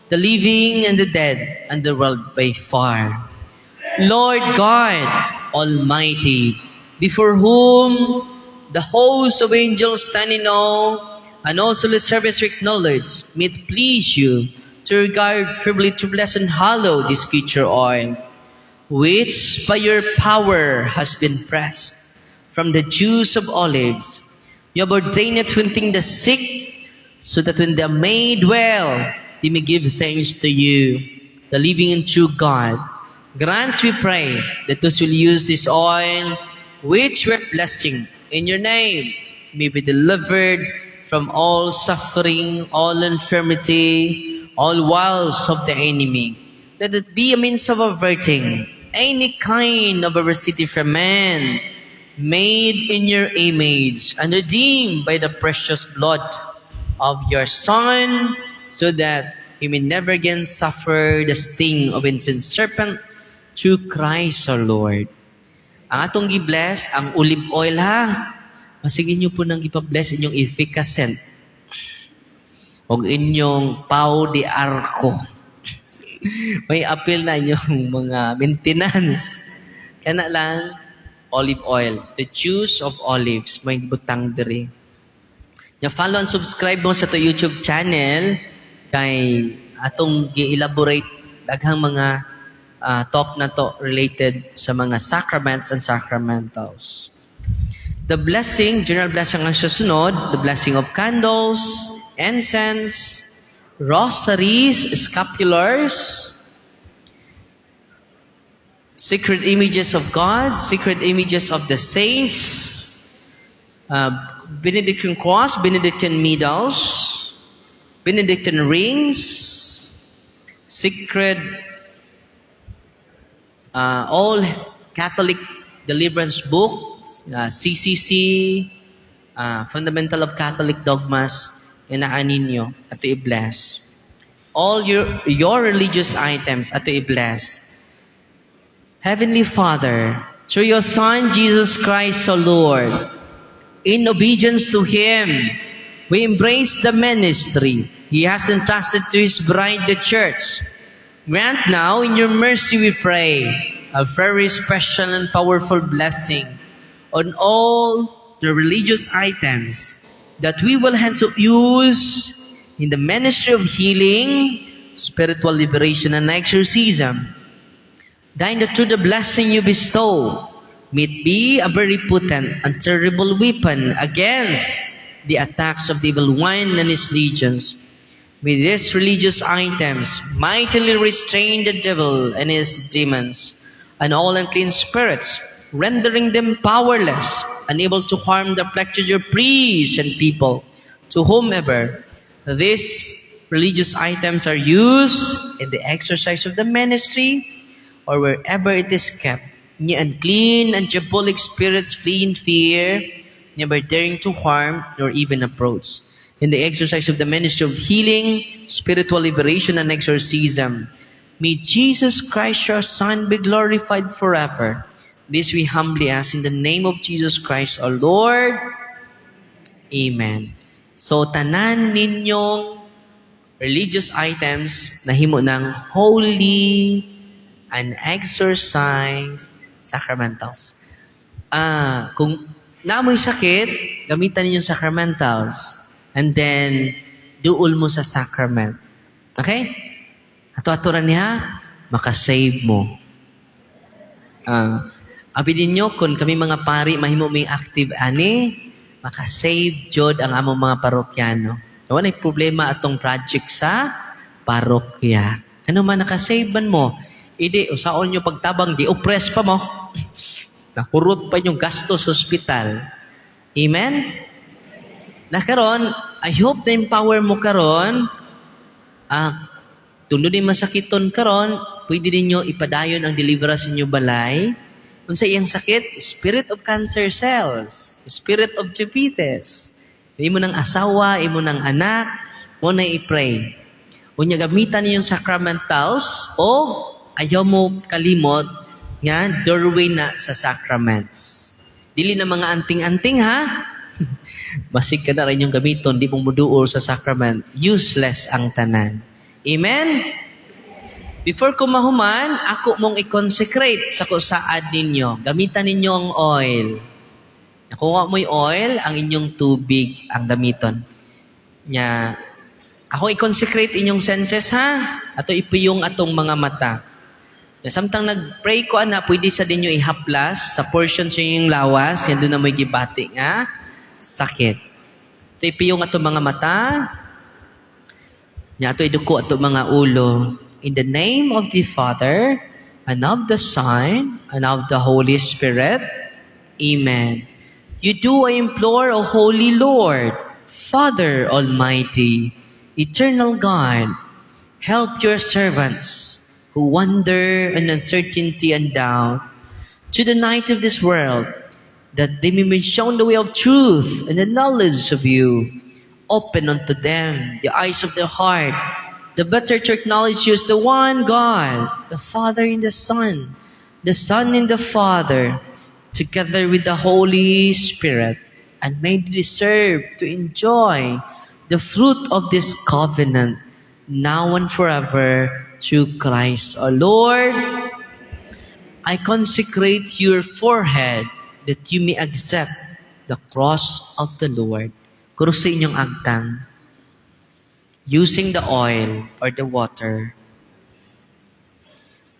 the living and the dead and the world by fire. Lord God Almighty, before whom the hosts of angels stand in awe, and also let service to acknowledge, may it please you to regard favorably to bless and hallow this creature oil, which by your power has been pressed from the juice of olives. You have ordained it to anoint the sick, so that when they are made well, they may give thanks to you, the living and true God. Grant, we pray, that those who will use this oil, which we're blessing in your name, may be delivered from all suffering, all infirmity, all wiles of the enemy. Let it be a means of averting any kind of adversity from man, made in your image and redeemed by the precious blood of your Son, so that he may never again suffer the sting of ancient serpent, through Christ our Lord. Ang atong gi-bless, ang olive oil ha. Masig inyo po nang ipa-bless inyong Efficascent o inyong Pau de Arco. May apil na inyong mga maintenance. Kana lang, olive oil. The juice of olives. May butang diri. Ya, follow and subscribe mo sa to YouTube channel kay atong gi-elaborate daghang mga talk na to related sa mga sacraments and sacramentals. The blessing, general blessing ang susunod, the blessing of candles, incense, rosaries, scapulars, sacred images of God, sacred images of the saints, Benedictine cross, Benedictine medals, Benedictine rings, sacred, all Catholic deliverance books, CCC, Fundamental of Catholic Dogmas, inaan ninyo at i-bless. All your religious items ato i-bless. Heavenly Father, through your Son Jesus Christ, our Lord, in obedience to Him, we embrace the ministry He has entrusted to His bride, the Church. Grant now, in your mercy we pray, a very special and powerful blessing on all the religious items that we will hence use in the ministry of healing, spiritual liberation, and exorcism. Deign that through the blessing you bestow, may it be a very potent and terrible weapon against the attacks of the evil one and his legions. May these religious items mightily restrain the devil and his demons and all unclean spirits, rendering them powerless, unable to harm the afflicted your priests and people, to whomever these religious items are used in the exercise of the ministry or wherever it is kept. May unclean and diabolic spirits flee in fear, never daring to harm nor even approach. In the exercise of the ministry of healing, spiritual liberation, and exorcism, may Jesus Christ, your Son, be glorified forever. This we humbly ask in the name of Jesus Christ, our Lord. Amen. So, tanan ninyong religious items nahimo ng holy and exorcised sacramentals. Kung naa moy sakit, gamitan ninyo sacramentals. And then, duol mo sa sacrament. Okay? Ato-ato ra niya, makasave mo. Abi ninyo, kung kami mga pari, mahimo may active ani, makasave jud ang among mga parokyano. Wala problema atong project sa parokya. Ano man nakasave man mo, idi, usaon nyo pagtabang, di oppress pa mo. Nakurot pa inyong gasto sa ospital. Amen? Na karon, I hope na empower mo karon. Tungod ni masakiton karon, pwede ninyo ipadayon ang deliverance inyo balay. Unsa iyang sakit? Spirit of cancer cells, spirit of diabetes. Imo ng asawa, imo ng anak, mo na i-pray. Unya gamitan niyo yung sacramentals o ayaw mo kalimot nga doorway na sa sacraments. Dili na mga anting-anting, ha. Basig ka na rin yung gamiton, di mo muduol sa sacrament. Useless ang tanan. Amen? Before ko mahuman, ako mong i-consecrate sa kusaad ninyo. Gamitan ninyo ang oil. Nakuha mo'y oil, ang inyong tubig ang gamiton. Nya, ako i-consecrate inyong senses, ha. Ato ipiyong atong mga mata. Nya, samtang nag-pray ko ana, pwede sa ninyo ihaplas sa portion sa inyong lawas, yan doon na may gibati nga sakit. Ato ipiyong atong mga mata. Nya ato iduko ato mga ulo. In the name of the Father, and of the Son, and of the Holy Spirit. Amen. You do, I implore, O Holy Lord, Father Almighty, eternal God, help your servants who wander in uncertainty and doubt to the night of this world, that they may be shown the way of truth and the knowledge of you. Open unto them the eyes of their heart, the better to acknowledge you as the one God, the Father in the Son in the Father, together with the Holy Spirit, and may they deserve to enjoy the fruit of this covenant, now and forever, through Christ our Lord. I consecrate your forehead that you may accept the cross of the Lord. Krus sa inyong agtang. Using the oil or the water.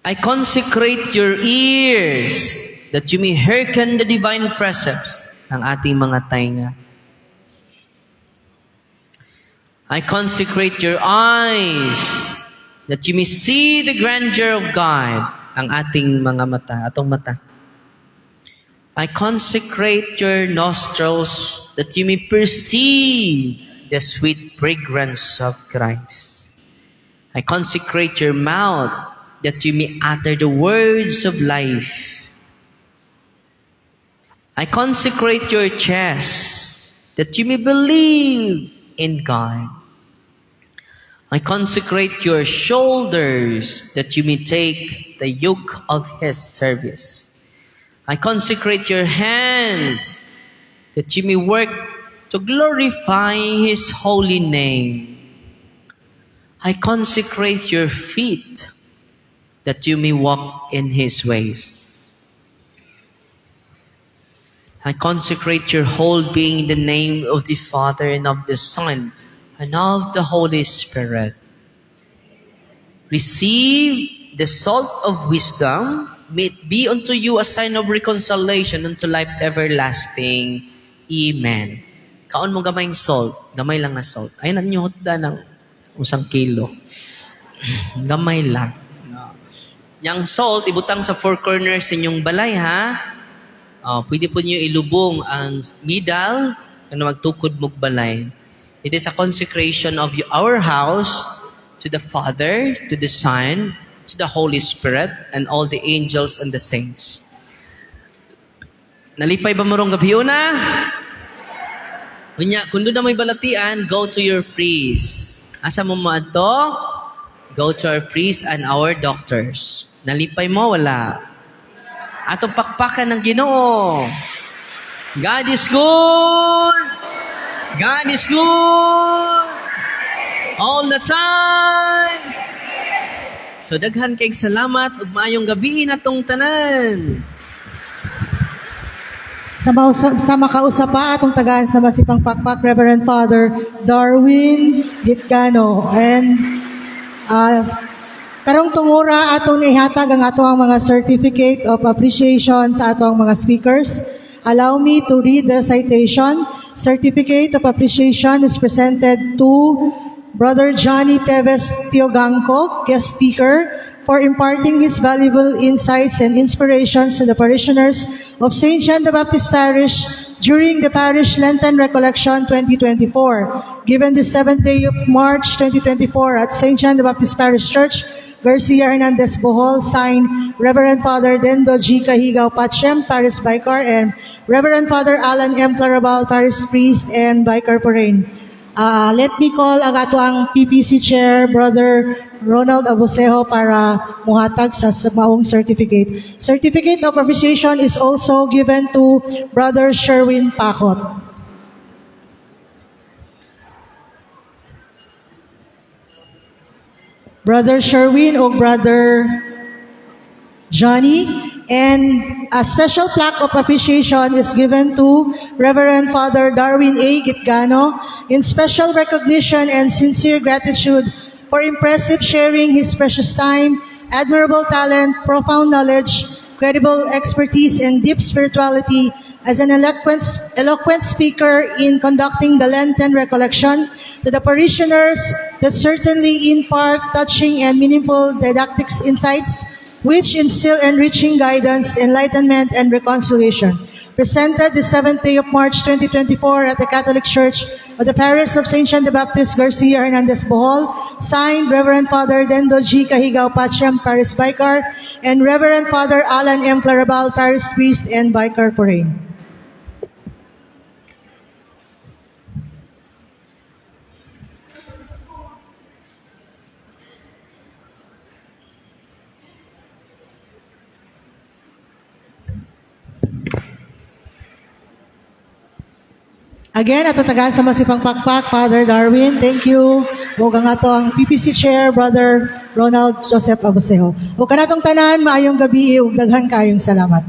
I consecrate your ears that you may hearken the divine precepts ng ating mga tainga. I consecrate your eyes that you may see the grandeur of God, ang ating mga mata, atong mata. I consecrate your nostrils that you may perceive the sweet fragrance of Christ. I consecrate your mouth that you may utter the words of life. I consecrate your chest that you may believe in God. I consecrate your shoulders that you may take the yoke of His service. I consecrate your hands that you may work to glorify His holy name. I consecrate your feet that you may walk in His ways. I consecrate your whole being in the name of the Father and of the Son and of the Holy Spirit. Receive the salt of wisdom. May it be unto you a sign of reconciliation unto life everlasting. Amen. Kaon mo gamay salt. Gamay lang na salt. Ay, nanyo hutda ng 1 kilo. Gamay lang. Yang salt, ibutang sa four corners sa inyong balay, ha? Oh, pwede po niyo ilubong ang middle kung magtukod mog balay. It is a consecration of our house to the Father, to the Son, to the Holy Spirit, and all the angels and the saints. Nalipay ba mo rong gabi na? Unya, kung duna moy balatian, go to your priest. Asa mo moadto? Go to our priest and our doctors. Nalipay mo? Wala. Atong pakpakan ng Ginoo. God is good. God is good. All the time. So daghan kay salamat ug maayong gabi natong tanan. Sa makausa pa atong tagaan sa masipang pakpak, Reverend Father Darwin Gitcano. And karong tungura atong nihatag ang atong mga certificate of appreciation sa atong mga speakers. Allow me to read the citation. Certificate of appreciation is presented to Brother Johnny Teves Tiogangco, guest speaker, for imparting his valuable insights and inspirations to the parishioners of St. John the Baptist Parish during the Parish Lenten Recollection 2024, given the 7th day of March 2024 at St. John the Baptist Parish Church, Garcia Hernandez, Bohol, signed Reverend Father Dendo G. Cajigal Pacem, Parish Vicar, and Reverend Father Alan M. Clarabal, Parish Priest and Vicar Forane. Let me call ang atoang PPC Chair, Brother Ronald Abusejo, para muhatag sa maong certificate. Certificate of appreciation is also given to Brother Sherwin Pacot. Brother Sherwin o Brother Johnny. And a special plaque of appreciation is given to Reverend Father Darwin A. Gitgano in special recognition and sincere gratitude for impressive sharing his precious time, admirable talent, profound knowledge, credible expertise, and deep spirituality as an eloquent speaker in conducting the Lenten Recollection to the parishioners that certainly impart touching and meaningful didactic insights which instill enriching guidance, enlightenment, and reconciliation. Presented the 7th day of March 2024 at the Catholic Church of the Parish of St. John the Baptist, Garcia Hernandez, Bohol, signed Reverend Father Dendo G. Cajigal Pacem, Parish Vicar, and Reverend Father Alan M. Clarabal, Parish Priest and Vicar Forane. Again, ato tagaan sa masipang pakpak, Father Darwin, thank you. Ug ang ato ang PPC Chair, Brother Ronald Joseph Abusejo. Ug kanatong tanan, maayong gabi ug daghan kaayong salamat.